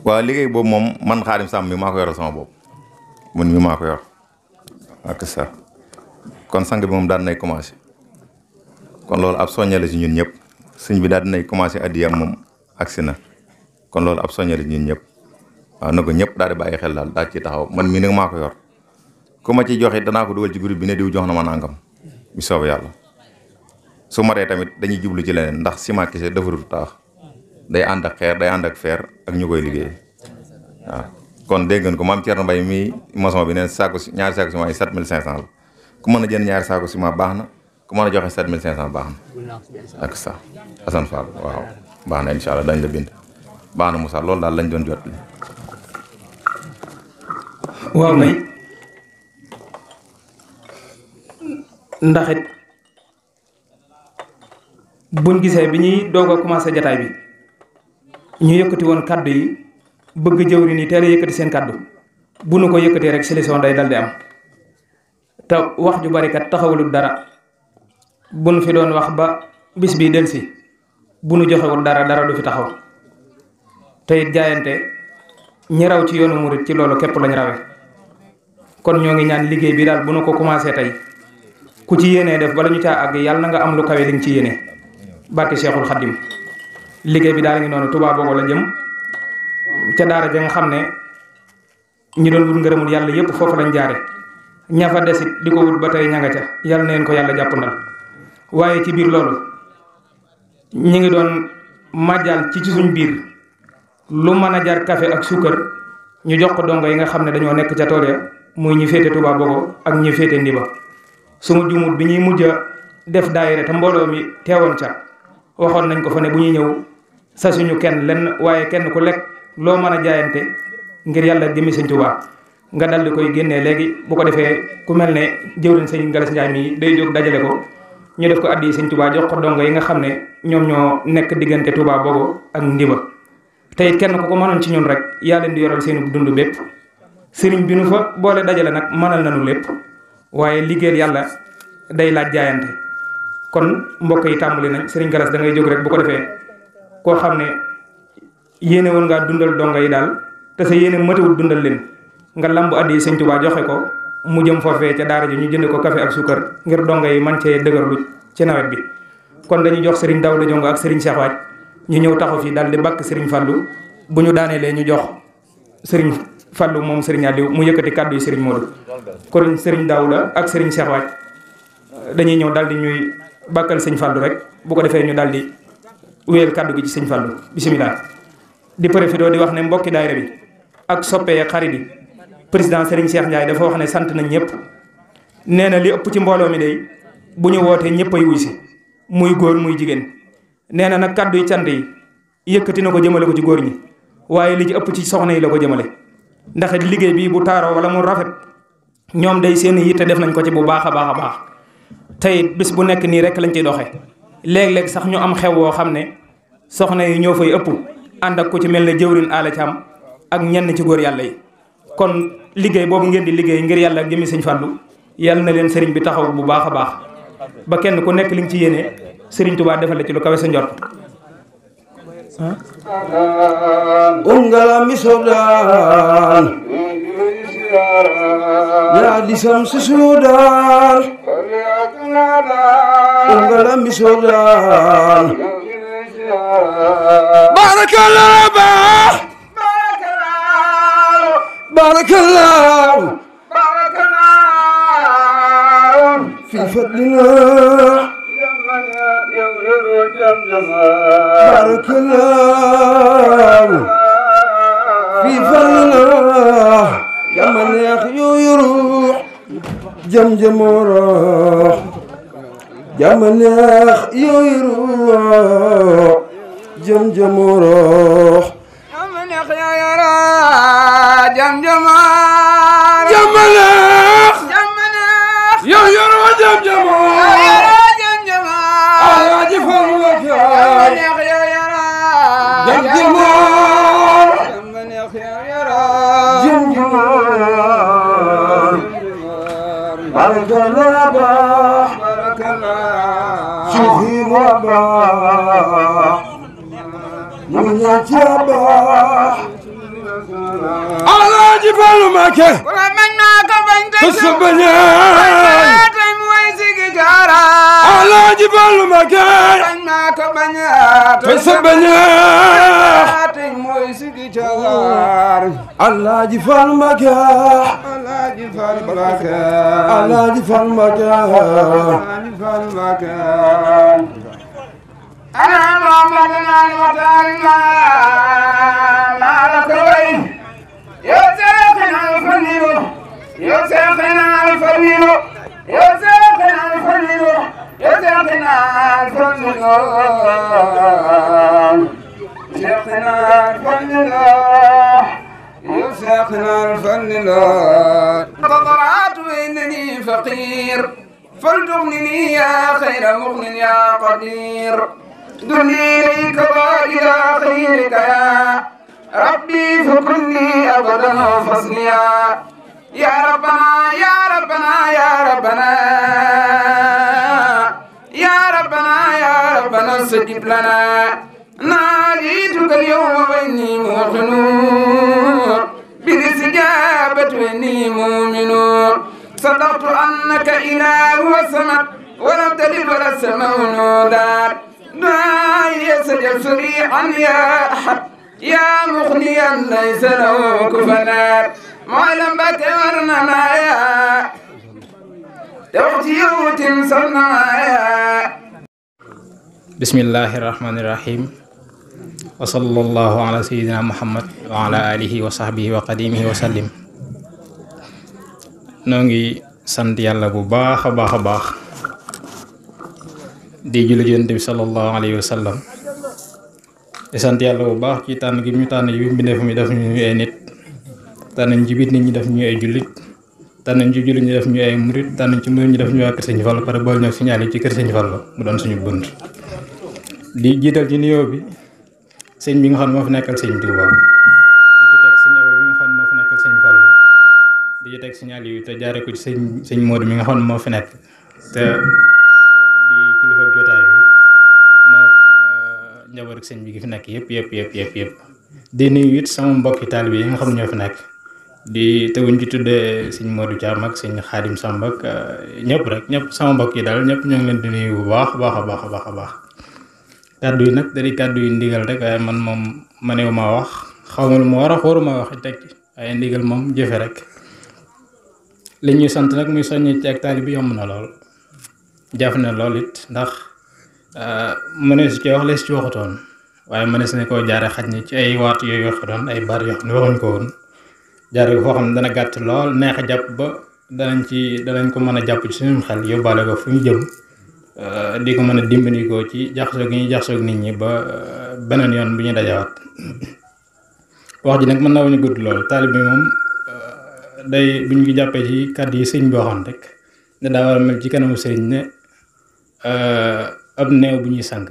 waaw liggéey boobu moom man Xaadim Samb mi maa ko yoral sama bopp mun mi maa ko yor ak ça kon sang bi moom daan nay commencé kon loolu ab soññale si ñun ñëpp sëñ bi daal dinay commencé addiyam moom agsi na kon loolu ab soññale si ñun ñëpp waaw na ko ñëpp daal di bàyyi xel daal daal ci taxaw man mii nag maa ko yor ku ma ciy joxe danaa ko dugal ci groupe bi ne diw jox na ma nangam bi soobee yàlla su matee tamit dañuy jublu ci leneen ndax ciment kese defarul taax day ànd ak xeer day ànd ak fer ak ñu koy liggéey waaw kon dégg ngeen ko maam Thierno Mbaye mi maçon bi neen saako ñaari saako ciment yi 7500 la ku mën a jënd ñaari saako ciment baax na ku mën a joxe 7500 baax na ak ça Assane Fall waaw baax na incha allah dañ la bind baax na Moussa loolu daal lañ doon jot li waaw may ndax it buñ gisee bi ñuy doog a commencé jataay bi ñu yëkkati woon kaddu yi bëgg jëwri ni teel a yëkkati seen kaddu bu nu ko yëkkatee rek solution day dal di am te wax ju bari kat taxawul dara bu nu fi doon wax ba bis bi delsi bu nu joxewul dara du fi taxaw te it jaayante ñi raw ci yoonu murit ci loolu képp lañ rawe kon ñoo ngi ñaan liggéey bi daal bu nu ko commencé tey ku ci yéenee def bala ñu caa àgg yàlla na nga am lu kawe li nga ci yéene barke Cheikhul Khadim liggéey bi daal ngi noonu Touba Bogo la jëm ca daara ja nga xam ne ñi doon wut ngërëmul yàlla yépp foofu lañ jaare ña fa desit di ko wut ba tey ña nga ca yàlla na leen ko yàlla jàppandal waaye ci biir loolu ñi ngi doon màjjal ci suñ biir lu mën a jar café ak suukar ñu jox ko dongo yi nga xam ne dañoo nekk ca tool ya muy ñi féete Touba Bogo ak ñi féete Ndiba suma jumut bi ñuy mujj a def daayira te mbooloo mi teewoon ca waxoon nañ ko fa ne bu ñuy ñëw sa suñu kenn lenn waaye kenn ku lekk loo mën a jaayante ngir yàlla jëmi sëñ Touba nga dal di koy génnee léegi bu ko defee ku mel ne jëwriñ sëñ Galas Njaay mi day jóg dajale ko ñu def ko addi sëñ Touba jox ko dongo yi nga xam ne ñoom ñoo nekk diggante Touba Bogo ak Ndiba te it kenn ku ko mënoon ci ñun rek yaa leen di yoral seenu dund bépp sëriñ bi nu fa boole dajale nag mënal nañu lépp waaye liggéeyal yàlla day laaj jaayante kon mbokk yi tàmbali nañ sëriñ Galas da ngay jóg rek bu ko defee koo xam ne yéene woon ngaa dundal dongo yi daal te sa yéene matawul dundal leen nga lamb addi sëñ Touba joxe ko mu jëm foofee ca daara ji ñu jënd ko café ak suukar ngir dongo yi man cee dëgërlu ci nawet bi kon dañuy jox sëriñ Daouda Jongo ak sëriñ Cheikh Waaj ñu ñëw taxaw fii daal di bakk sëriñ Fallou bu ñu daaneelee ñu jox sëriñ Fallou moom sëriñ Aliou mu yëkkati kàddu yi sëriñ Modou kon sëriñ Daouda ak sëriñ Cheikh Waaj dañuy ñëw daal di ñuy bàkkal sëñ Fallou rek bu ko defee ñu daal di wéyal kàddu gi ci sëñ Fallou bisimilah. di profité di wax ne mbokki daayira bi ak soppee xarit yi président Serigne Cheikh Ndiaye dafa wax ne sant nañ ñëpp nee na li ëpp ci mbooloo mi day bu ñu wootee ñëpp ay wuy si muy góor muy jigéen nee na nag kàddu yi cant yi yëkkati na ko jëmale ko ci góor ñi waaye li ci ëpp ci soxna yi la ko jëmale ndax liggéey bi bu taaroo wala mu rafet ñoom day seen yitte def nañ ko ci bu baax a baax a baax tey bis bu nekk nii rek lañ ciy doxee léeg-léeg sax ñu am xew woo xam ne soxna yi ñoo fay ëpp ànd ak ku ci mel ne jëwrin Aala Caam ak ñenn ci góor yàlla yi kon liggéey boobu ngeen di liggéey ngir yàlla ak jëmi sëñ Fallou yàlla na leen sëriñ bi taxaw bu baax a baax ba kenn ku nekk li nga ci yéene sëriñ Touba defal la ci lu kawe sa njort ungala misodan ya disam susudan ungala misodan barakallah barakallah fi fadlillah barakallah fi fadlillah jaman yak yuru jam jamoro jaman yak yuru jam jamoro jaman yak yara jam jamoro jaman yak yuru jam jamoro ayaji farwaka jam jamoro jam jamoro barakallah barakallah sufi waba munya jaba alaji Fallu Mbacké kula man na ko bañ te sabanya tay moy sigi jara alaji Fallu Mbacké bañ na ko bañ te sabanya tay moy sigi jara alaji Fallu Mbacké alaji Fallu Mbacké alaji Fallu Mbacké alaji Fallu Mbacké ana muhammadana wa ta'ala la lakawai ya saqina al-fanilu ya saqina al-fanilu ya saqina al-fanilu ya saqina al-fanilu saqina al-fanilu ya saqina al-fanilu tadaratu innani faqir فلتغنني يا خير مغن يا قدير دني إليك وإلى خيرك يا ربي فكلني أبدا فصليا يا ربنا يا ربنا يا ربنا يا ربنا يا ربنا استجب لنا ناديتك اليوم وإني موقن بالاستجابة وإني مؤمن صدقت أنك إله وسمت ولم تلد ولست مولودا دعائي سجل صريحا يا أحد يا مغنيا ليس له كفلا معلم بك ورنا يا توتيوت صرنا يا بسم الله الرحمن الرحيم وصلى الله على سيدنا محمد وعلى آله وصحبه وقديمه وسلم نونغي sant yàlla bu baax a baax di julli ci Yonent bi sallallahu alayhi wa sallam di sant yàlla bu baax ci tànn gi ñu tànn ji mbindeef mi def ñu ay nit tànn ci biir nit ñi def ñu ay jullit tànn ci jullit ñi def ñu ay murit tànn ci murit ñi def ñu waa kër Sëñ Fallu pare bool ñoo signalé ci kër Sëñ Fallu mu doon suñu bunt di jiital ci nuyoo bi sëñ bi nga xam ne moo fi nekkal Sëñ Tuuba di ci teg sëñ Awa bi nga xam ne moo fi nekkal Sëñ Fallu di ci teg signal yi te jaare ko ci sëñ Modou mi nga xam ne moo fi nekk te di kilifa jotaay bi moo njaboot sëñ bi gi fi nekk yëpp di nuyu it sama mbokki taalibe yi nga xam ne ñoo fi nekk di te wuñ ci tuddee sëñ Modou Thiam ak sëñ Xaadim Samb ak ñëpp rek ñëpp sama mbokk yi daal ñëpp ñoo ngi leen di nuyu bu baax a baax kàddu yi nag dari kàddu yi ndigal rek waaye man moom manewu ma wax xaw ma lu ma war a waruma wax teg waaye ndigal moom jëfe rek li ñuy sant nag muy soññee ci ak taalibe bi yomb na lool jaf na lool it ndax mënees ci wax lees ci waxutoon waaye mënees ne koo jaare xaj ni ci ay waat yooyu waxutoon ay baat yoo xam ne waxuñ ko woon jaare ko foo xam ne dana gàtt lool neex a jàpp ba danañ ko mën a jàpp ci suñu xel yóbbaale ko fu ñu jëm di ko mën a dimbandikoo ci jaxasoo gi ñuy jaxasoo nit ñi ba beneen yoon bu ñu dajawaat wax ji nag mën naa wuñu gudd lool taalibe bi moom day bu ñu jàppee ci kàddu yi sëñ bi waxoon rek ne daa war a mel ci kanamu sëriñ ne ab néew bu ñuy sang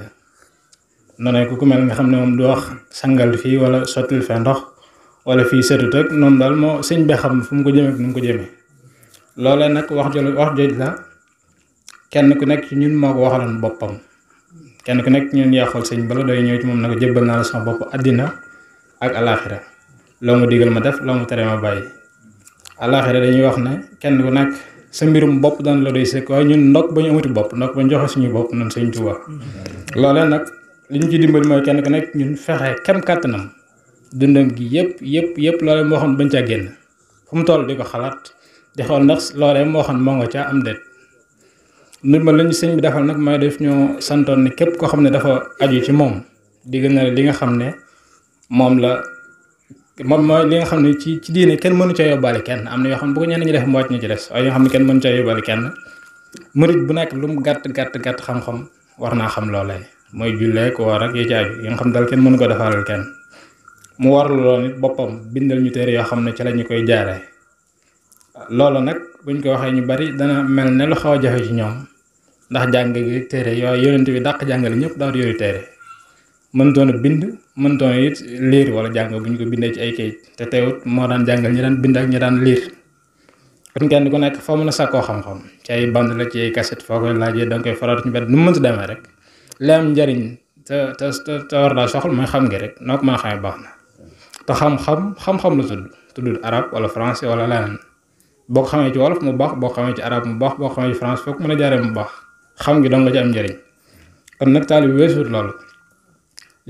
noonu ku mel nga xam ne moom du wax sangal fii wala sottil fee ndox wala fii setut ak noonu daal moo sëñ bi xam fu mu ko jëmee ak nu mu ko jëmee loolee nag wax jooj la kenn ku nekk ci ñun moo ko waxaloon boppam kenn ku nekk ñun yaa xool sëñ bala doy ñëw ci moom na ko jébbal naa la sama bopp àddina ak alaaxira loo mu digal ma def loo mu tere ma bàyyi àllaaxira dañuy wax ne kenn ku nekk sa mbirum bopp daan la doy sëkk waaye ñun ndok ba ñu amuti bopp ndok ba ñu joxe suñu bopp noonu Sëñ Tuuba loolee nag li ñu ci dimbali mooy kenn ku nekk ñun fexe kem kàttanam dundam gi yëpp loolee moo xam bañ caa génn fu mu toll di ko xalaat di xool ndax loolee moo xam moo nga caa am déet ndimbal lañu sëñ bi defal nag mooy def ñoo santoon ne képp koo xam ne dafa aju ci moom diggal na li nga xam ne moom mooy li nga xam ne ci diine kenn mënu ca yóbbaale kenn am na yoo xam ne bu ko ñenn ñi def mu wàcc ñu ci des waaye yoo xam ne kenn mënu ca yóbbaale kenn murit bu nekk lu mu gàtt xam-xam war naa xam loolee mooy jullee ko war ak yi ci aju yi nga xam daal kenn mënu ko defaalal kenn mu warlu lool nit boppam bindal ñu téere yoo xam ne ci la ñu koy jaaree loolu nag buñ ko waxee ñu bari dana mel ne lu xaw a jafe ci ñoom ndax jàng gi téere yooyu yonent bi dàq jàngale ñëpp daal di yori téere mënutoon a bind mënutoon it liir wala jàng bu ñu ko bindee ci ay kayit te teewut moo daan jàngal ñi daan bind ak ñi daan liir kon kenn ku nekk foo mën a sàkkoo xam-xam ci ay band la ci ay cassette foo koy laajee danga koy faral ci mbedd nu mu mënti demee rek li am njariñ te war daa soxla mooy xam ngi rek noo ko mën a xamee baax na te xam-xam la tuddul arab wala français wala leneen boo ko xamee ci wolof mu baax boo ko xamee ci arab mu baax boo ko xamee ci français foog mën a jaaree mu baax xam ngi dong la ci am njariñ kon nag taalibe bi weesuut loolu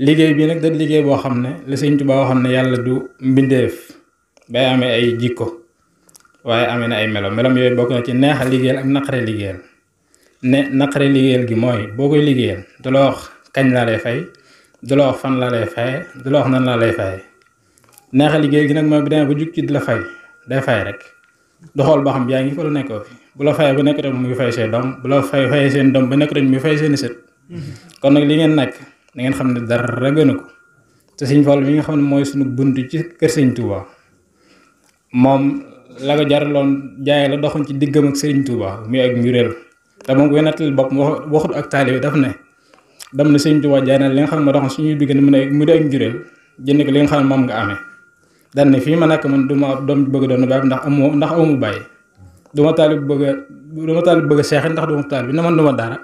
liggéey bii nag da liggéey boo xam ne la Sëñ Tuubaa waxoon ne yàlla du mbindeef bay amee ay jikko waaye amee na ay melom yooyu bokk na ci neex a liggéeyal ak naqare liggéeyal ne naqare liggéeyal gi mooy boo koy liggéeyal du la wax kañ laa lay fay du la wax fan laa lay faye du la wax nan laa lay faye neex a liggéeyal gi nag mooy bu demee ba jug ci di la fay day fay rek du xool ba xam yaa ngi fa lu nekkoo fi bu la fayee ba nekk tam mu ngi fay seen doom bu la fayee seen doom ba nekk tam mu ngi fay seen sët kon nag li ngeen nekk da ngeen xam ne dara gënu ko te Sëñ Fallu mi nga xam ne mooy suñu bunt ci kër Sëñ Tuuba moom la ko jaraloon jaay la doxoon ci diggam ak Sëriñ Tuuba muy ak njuréel te moom koy nettali bopp waxut ak taalibe daf ne dam na Sëñ Tuuba jaay na li nga xam ne ma doxoon suñuy diggante mu di ak njuréel jënd ko li nga xam ne moom nga amee dan ne fii ma nekk man du ma doom bëgg doon bàyyi ndax amu bàyyi du ma taalib bëgg a seexi ndax du ma taalib ne man du ma dara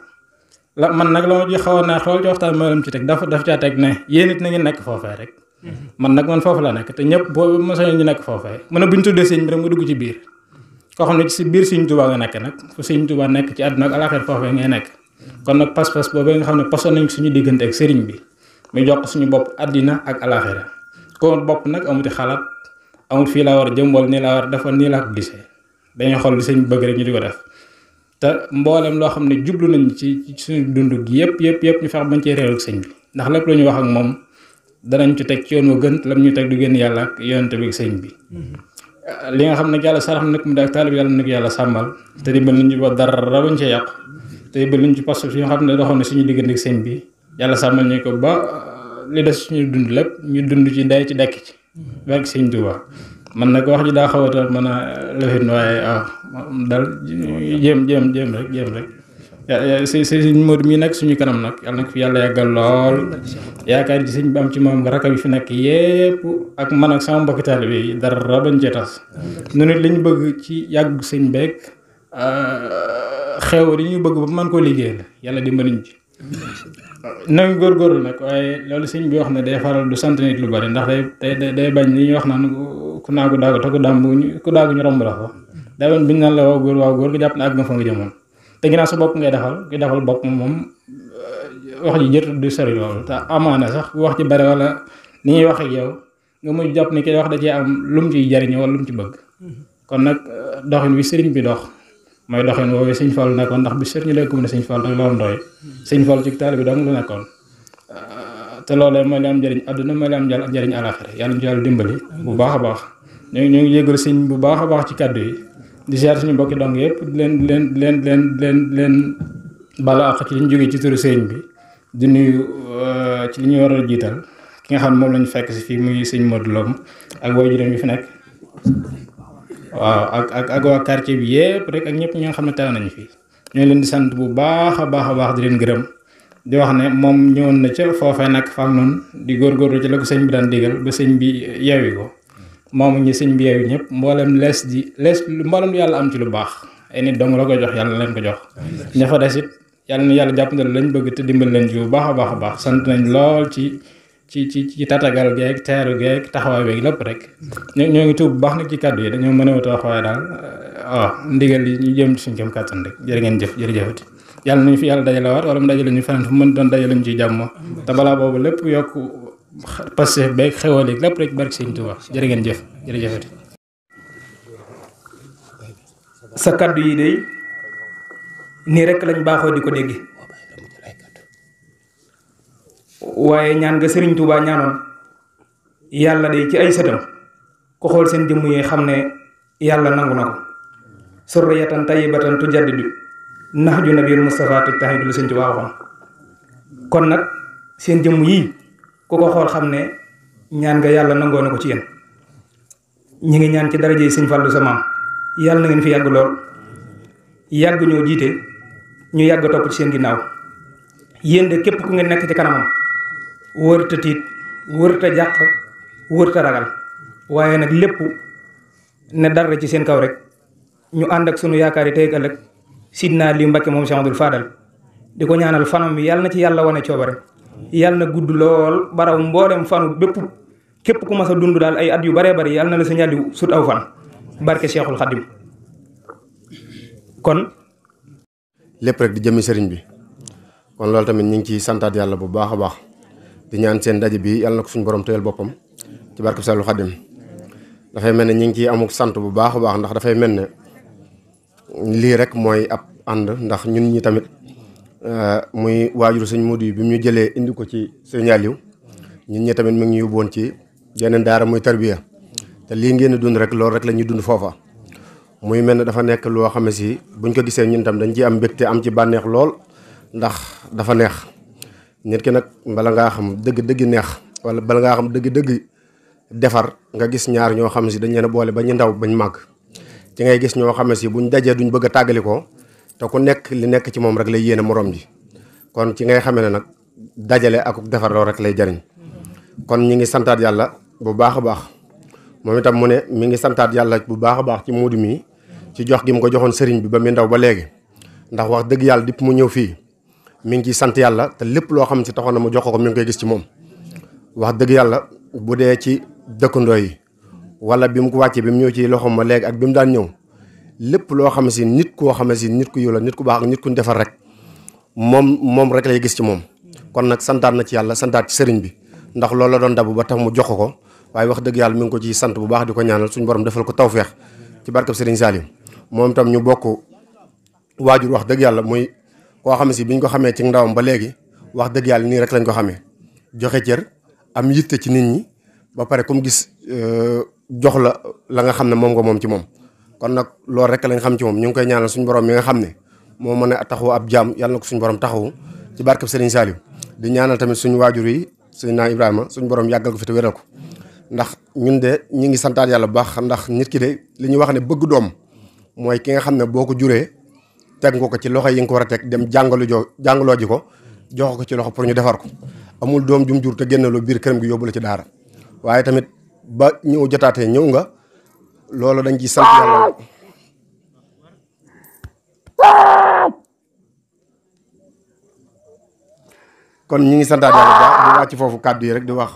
la man nag la ma ci xaw a neex lool ci waxtaan ma lam ci teg daf caa teg ne yéen it na ngeen nekk foofee rek man nag man foofu la nekk te ñëpp boo ma sañoon ñu nekk foofee mu ne bu ñu tuddee sëñ bi rek mu dugg ci biir koo xam ne ci biir Sëriñ Tuubaa nga nekk nag fu Sëriñ Tuubaa nekk ci àdduna ak alaaxira foofee ngay nekk kon nag pas-pas boobee nga xam ne pasoon nañ suñu diggante ak sëriñ bi muy jox suñu bopp àddina ak alaaxira ko bopp nag amuti xalaat amut fii laa war a jëm wala nii laa war a def wala nii laa ko gisee dañuy xool li sëñ bëgg rek ñu di ko def te mboolem loo xam ne jublu nañ ci suñu dund gi yëpp ñu fex bañ cee réew ak sëñ bi ndax lépp lu ñu wax ak moom danañ ci teg ci yoon wa gën lam ñu teg du gën yàlla ak yonent bi ak sëñ bi li nga xam ne yàlla sarax nag mu daak taalib yàlla nag yàlla sàmmal te dimbal nañ ci ba dara bañ cee yàqu te dimbal nañ ci poste yi nga xam ne doxoon ne suñu diggante ak sëñ bi yàlla sàmmal ñu ko ba li des suñu dund lépp ñu dund ci day ci dekk ci barke sëñ Tuubaa man nag wax ji daa xaw a mën a lëfin waaye dal jéem rek sëñ Modou mii nag suñu kanam nag yàlla nag fi yàlla yàggal lool yaakaar ci sëñ bi am ci moom nga rakab yi fi nekk yépp ak man ak sama mbokki taalibe yi dara bañ cee tas nu nit li ñu bëgg ci yàgg sëñ beeg xew li ñu bëgg ba mën koo liggéeyal yàlla dimbaliñ ci na ngi góorgóorlu nag waaye loolu sëñ bi wax ne day faral du sant nit lu bari ndax day bañ li ñuy wax naan ku naagu daagu te ku daagu ñu romb la fa day bañ biñ naan la waaw góor nga jàpp ne àgg nga fa nga jëmoon te ginnaaw sa bopp ngay defal bopp moom wax ji jër du sori loolu te amaana sax wax ci bari wala ni ñuy wax ak yow nga mujj jàpp ne ki wax da cee am lu mu ciy jariñoo wala lu mu ci bëgg kon nag doxin wi sëriñ bi dox mooy doxin woowee sëñ Fall nekkoon ndax bi sëriñ léegi ne sëñ Fall rek loolu ndoy sëñ Fall ci taalibe bi dong lu nekkoon te loolee mooy li am njëriñ àdduna mooy li am njëriñ àlaxira yàlla ñu ci yàlla dimbali bu baax a baax ñoo ngi yégal sëñ bu baax a baax ci kàddu yi di ziar suñu mbokki dong yëpp leen bala àq ci li ñu jógee ci turu sëriñ bi di nuyu ci li ñu war a jiital ki nga xam ne moom lañu fekk si fii muy sëñ Modou Lom ak waajuram yi fi nekk waaw ak waa quartier bi yëpp rek ak ñëpp ñi nga xam ne teew nañu fii ñoo leen di sant bu baax a baax di leen gërëm di wax ne moom ñëwoon na ca foofee nag faam noonu di góorgóorlu ci la ko sëñ bi daan digal ba sëñ bi yeewi ko moomu ñi sëñ bi yeewi ñëpp mboolem mboolem lu yàlla am ci lu baax ay nit dong la koy jox yàlla leen ko jox ña fa des it yàlla na yàlla jàpp ndal lañ bëgg te dimbal leen ci bu baax a baax sant nañ lool ci tatagal geeg teeru geeg taxawaay beeg lépp rek ñoo ngi tuub bu baax nag ci kàddu yi dañoo mën a wut a waaye daal ndigal yi ñu jëm ci suñu kem kàttan rek jërë ngeen jëf jërëjëfati yàlla nañu fi yàlla dajale waat wala mu dajale ñu feneen fu mën doon dajale ñu ci jàmm te balaa boobu lépp yokk passé beeg xewal yi lépp rek barke Sëñ Tuubaa jërë ngeen jëf jërëjëfati sa kàddu yi de nii rek lañ baaxoo di ko dégg waaye ñaan nga Sëriñ Tuubaa ñaanoon yàlla de ci ay sëtam ko xool seen jëmm yi xam ne yàlla nangu na ko surriyatan tayyibatan tujaddidu nahju nabiyul Mustafa tahidu la Sëriñ Tuubaa waxoon kon nag seen jëmm yii ku ko xool xam ne ñaan nga yàlla nangoo na ko ci yéen ñi ngi ñaan ci darajey Sëriñ Fallu sa maam yàlla na ngeen fi yàgg lool yàgg ñoo jiite ñu yàgg topp ci seen ginnaaw yéen de képp ku ngeen nekk ci kanamam wërta tiit wërta jàq wërta ragal waaye nag lépp ne dara ci seen kaw rek ñu ànd ak sunu yaakaar yi tey ak ëllëg Sidna Aliou Mbacké moom Cheikh Abdoul Fadal di ko ñaanal fanam bi yàlla na ci yàlla wane coobare yàlla na gudd lool baraw mboolem fanu bépp képp ku mas a dund daal ay at yu baree bari yàlla na la sa ñàlliw sut aw fan barke Cheikhul Khadim kon lépp rek di jëmmi sëriñ bi kon loolu tamit ñu ngi ciy santaat yàlla bu baax a baax di ñaan seen daje bi yàlla na ko suñu borom tëyal boppam ci barke Cheikhul Khadim dafay mel ne ñu ngi ciy amuk sant bu baax a baax ndax dafay mel ne lii rek mooy ab ànd ndax ñun ñi tamit muy waajuru sëñ Modou bi mu ñu jëlee indi ko ci sëñ Aliou ñun ñi tamit mu ngi ñu yóbbuwoon ci yeneen daara muy tarbiya te lii ngeen di dund rek loolu rek la ñuy dund foofa muy mel ne dafa nekk loo xam ne si buñ ko gisee ñun tam dañ ci am mbégte am ci bànneex lool ndax dafa neex nit ki nag bala ngaa xam dëgg-dëgg neex wala bala ngaa xam dëgg-dëgg defar nga gis ñaar ñoo xam ne si dañ leen a boole ba ñu ndaw bañ màgg ci ngay gis ñoo xam ne si buñ dajee duñ bëgg a tàggalikoo te ku nekk li nekk ci moom rek lay yéene morom ji kon ci ngay xamee ne nag dajale ak defar loolu rek lay jariñ kon ñi ngi santaat yàlla bu baax a baax moom itam mu ne mi ngi santaat yàlla bu baax a baax ci Modou mi ci jox gi mu ko joxoon sëriñ bi ba mu ndaw ba léegi ndax wax dëgg yàlla dipp mu ñëw fii mi ngi ciy sant yàlla te lépp loo xam si taxoon na mu jox ko mi ngi koy gis ci moom wax dëgg yàlla bu dee ci dëkkandoo yi wala bi mu ko wàccee bi mu ñëw ci loxoom ma léegi ak bi mu daan ñëw lépp loo xam si nit koo xam si nit ku yiw la nit ku baax ak nit ku defar rek moom rek lay gis ci moom. kon nag santaat na ci yàlla santaat ci sëriñ bi ndax loolu la doon dabu ba tax mu jox ko waaye wax dëgg yàlla mi ngi ko ci sant bu baax di ko ñaanal suñu borom defal ko tawfeex ci barkab sëriñ Salim. moom tam ñu bokk waajur wax dëgg yàlla muy koo xam si biñ ko xamee ci ndawam ba léegi wax dëgg yàlla nii rek lañ ko xamee joxe cër am yitte ci nit ñi ba pare comme gis jox la nga xam ne moom nga moom ci moom. kon nag loolu rek lañ xam ci moom ñu ngi koy ñaanal suñu borom mi nga xam ne moo mën a taxawu ab jaam yàlla na ko suñu borom taxawu ci barkab sëriñ Salim. di ñaanal tamit suñu waajur yi Seydina Ibrahima suñu borom yàggal ko fi te wéral ko ndax ñun de ñi ngi santaat yàlla bu baax ndax nit ki de li ñu wax ne bëgg doom mooy ki nga xam ne boo ko juree teg nga ko ci loxo yi nga ko war a teg dem jàngaloo ji ko jox ko ci loxo pour ñu defar ko amul doom jum jur te génnaloo biir këram gi yóbbu la ci daara waaye tamit ba ñëw jotaatee ñëw nga loolu dañ ci sant yàlla. kon ñi ngi santaat yàlla bu baax di wàcc foofu kàddu yi rek di wax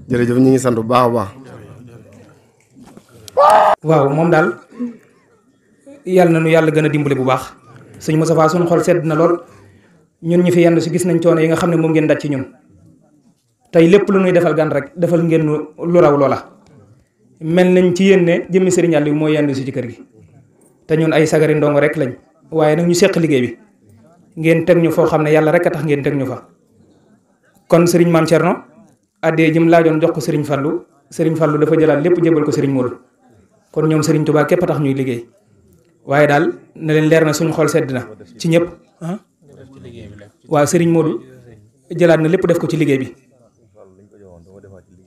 jërëjëf ñi ngi sant bu baax a baax. waaw moom daal yàlla na nu yàlla gën a dimbali bu baax sëñ Moustapha suñu xol sedd na lool ñun ñi fi yenn si gis nañ coono yi nga xam ne moom ngeen daj ci ñun tey lépp lu nuy defal gan rek defal ngeen lu raw loola mel nañ ci yéen ne jëmmi sëriñ Aliou mooy yenn si ci kër gi te ñun ay sagari ndongo rek lañ waaye nag ñu seq liggéey bi ngeen teg ñu foo xam ne yàlla rek a tax ngeen teg ñu fa. kon sëriñ Maam Thierno addee jëm laajoon jox ko sëriñ Fallou dafa jëlaat lépp jébal ko sëriñ Modou kon ñoom sëriñ Touba képp a tax ñuy liggéey waaye daal na leen leer na suñu xol sedd na ci ñëpp waaw sëriñ Modou jëlaat na lépp def ko ci liggéey bi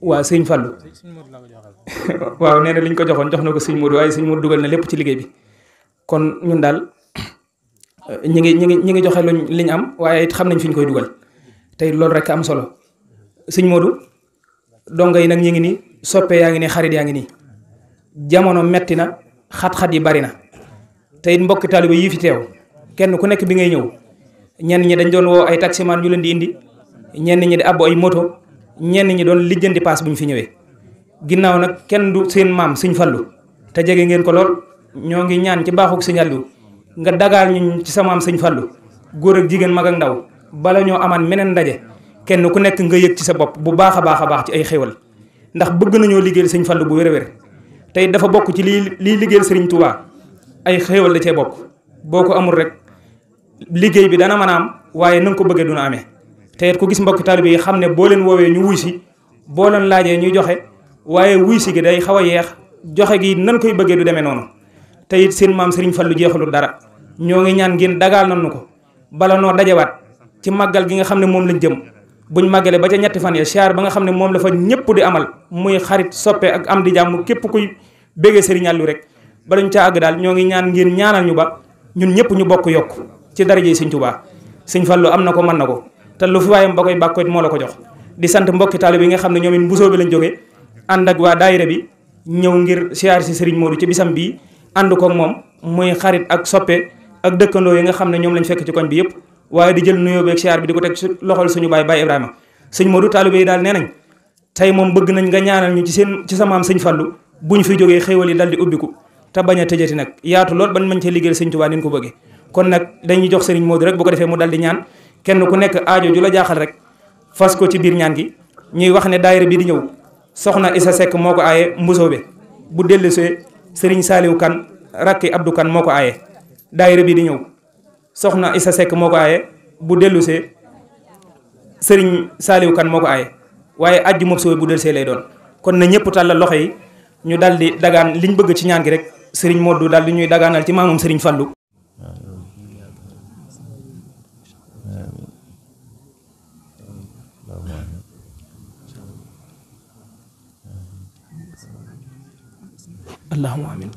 waaw sëriñ Fallou waaw nee na li ñu ko joxoon jox na ko sëriñ Modou waaye sëriñ Modou dugal na lépp ci liggéey bi kon ñun daal ñi ngi joxe liñ am waaye it xam nañ fi ñu koy dugal tey loolu rek am solo sëñ Modou dongo yi nag ñi ngi nii soppe yaa ngi nii xarit yaa ngi nii jamono metti na xat-xat yi bari na tey mbokki taaliba yii fi teew kenn ku nekk bi ngay ñëw ñenn ñi dañ doon woo ay taximan ñu leen di indi ñenn ñi di abbo ay moto ñenn ñi doon lijjanti paas bu ñu fi ñëwee ginnaaw nag kenn du seen maam sëñ Fallu te jege ngeen ko lool ñoo ngi ñaan ci baaxuk sëñ Aliou nga dagaal ñu ci sa maam sëñ Fallu góor ak jigéen mag ak ndaw bala ñoo amaan meneen ndaje kenn ku nekk nga yëg ci sa bopp bu baax a baax ci ay xéwal ndax bëgg nañoo liggéeyal sëñ Fallu bu wér-wér tey dafa bokk ci lii liggéeyal sëriñ Touba ay xéwal da cee bokk boo ko amul rek liggéey bi dana mën a am waaye na nga ko bëggee duna amee te it ku gis mbokki taalibe yi xam ne boo leen woowee ñu wuy si boo leen laajee ñuy joxe waaye wuy si gi day xaw a yeex joxe gi nan koy bëggee du demee noonu te it seen maam sëriñ Fallu jeexalul dara ñoo ngi ñaan ngeen dagaal nañu ko bala noo dajewaat ci màggal gi nga xam ne moom lañ jëm buñ màggalee ba ca ñetti fan ya siyaar ba nga xam ne moom la fa ñëpp di amal muy xarit soppe ak am di jàmm képp kuy béggee Serigne Aliou rek balañ ca àgg daal ñoo ngi ñaan ngeen ñaanal ñu ba ñun ñëpp ñu bokk yokk ci daraje Sëñ Tuubaa Sëñ Fallu am na ko mën na ko te lu fi waayam ba koy bàkkoit moo la ko jox di sant mbokki taalibe yi nga xam ne ñoom it mbusoo bi lañ jógee ànd ak waa daayira bi ñëw ngir siyaar si Serigne Modou ci bisam bii ànd koog moom muy xarit ak soppe ak dëkkandoo yi nga xam ne ñoom lañ fekk ci koñ bi yëpp waaye di jël nuyoo beeg siyaar bi di ko teg loxol suñu baay Ibrahima sëñ Modou taalibe yi daal nee nañ tey moom bëgg nañ nga ñaanal ñu ci sa maam sëñ Fallu buñ fi jógee xéewal yi dal di ubbiku te bañ a tëjati nag yaatu lool ban mañ cee liggéeyal sëñ Tuubaa ni ko bëggee kon nag dañuy jox sëriñ Modou rek bu ko defee mu dal di ñaan kenn ku nekk aajo ju la jaaxal rek fas ko ci biir ñaan gi ñuy wax ne daayira bi di ñëw soxna Issa Seck moo ko aaye mbusoobe bu dellusee sëriñ Saaliw Kan rakki Abdou Kan moo ko aaye daayira bi di ñëw soxna Issa Seck moo ko aaye bu dellusee sëriñ Saaliw Kan moo ko aaye waaye ajju moom sooy bu dellusee lay doon kon na ñëpp tàllal loxo yi ñu dal di dagaan liñ bëgg ci ñaan gi rek sëriñ Modou dal di ñuy dagaanal ci maamam sëriñ Fallu allahumma amin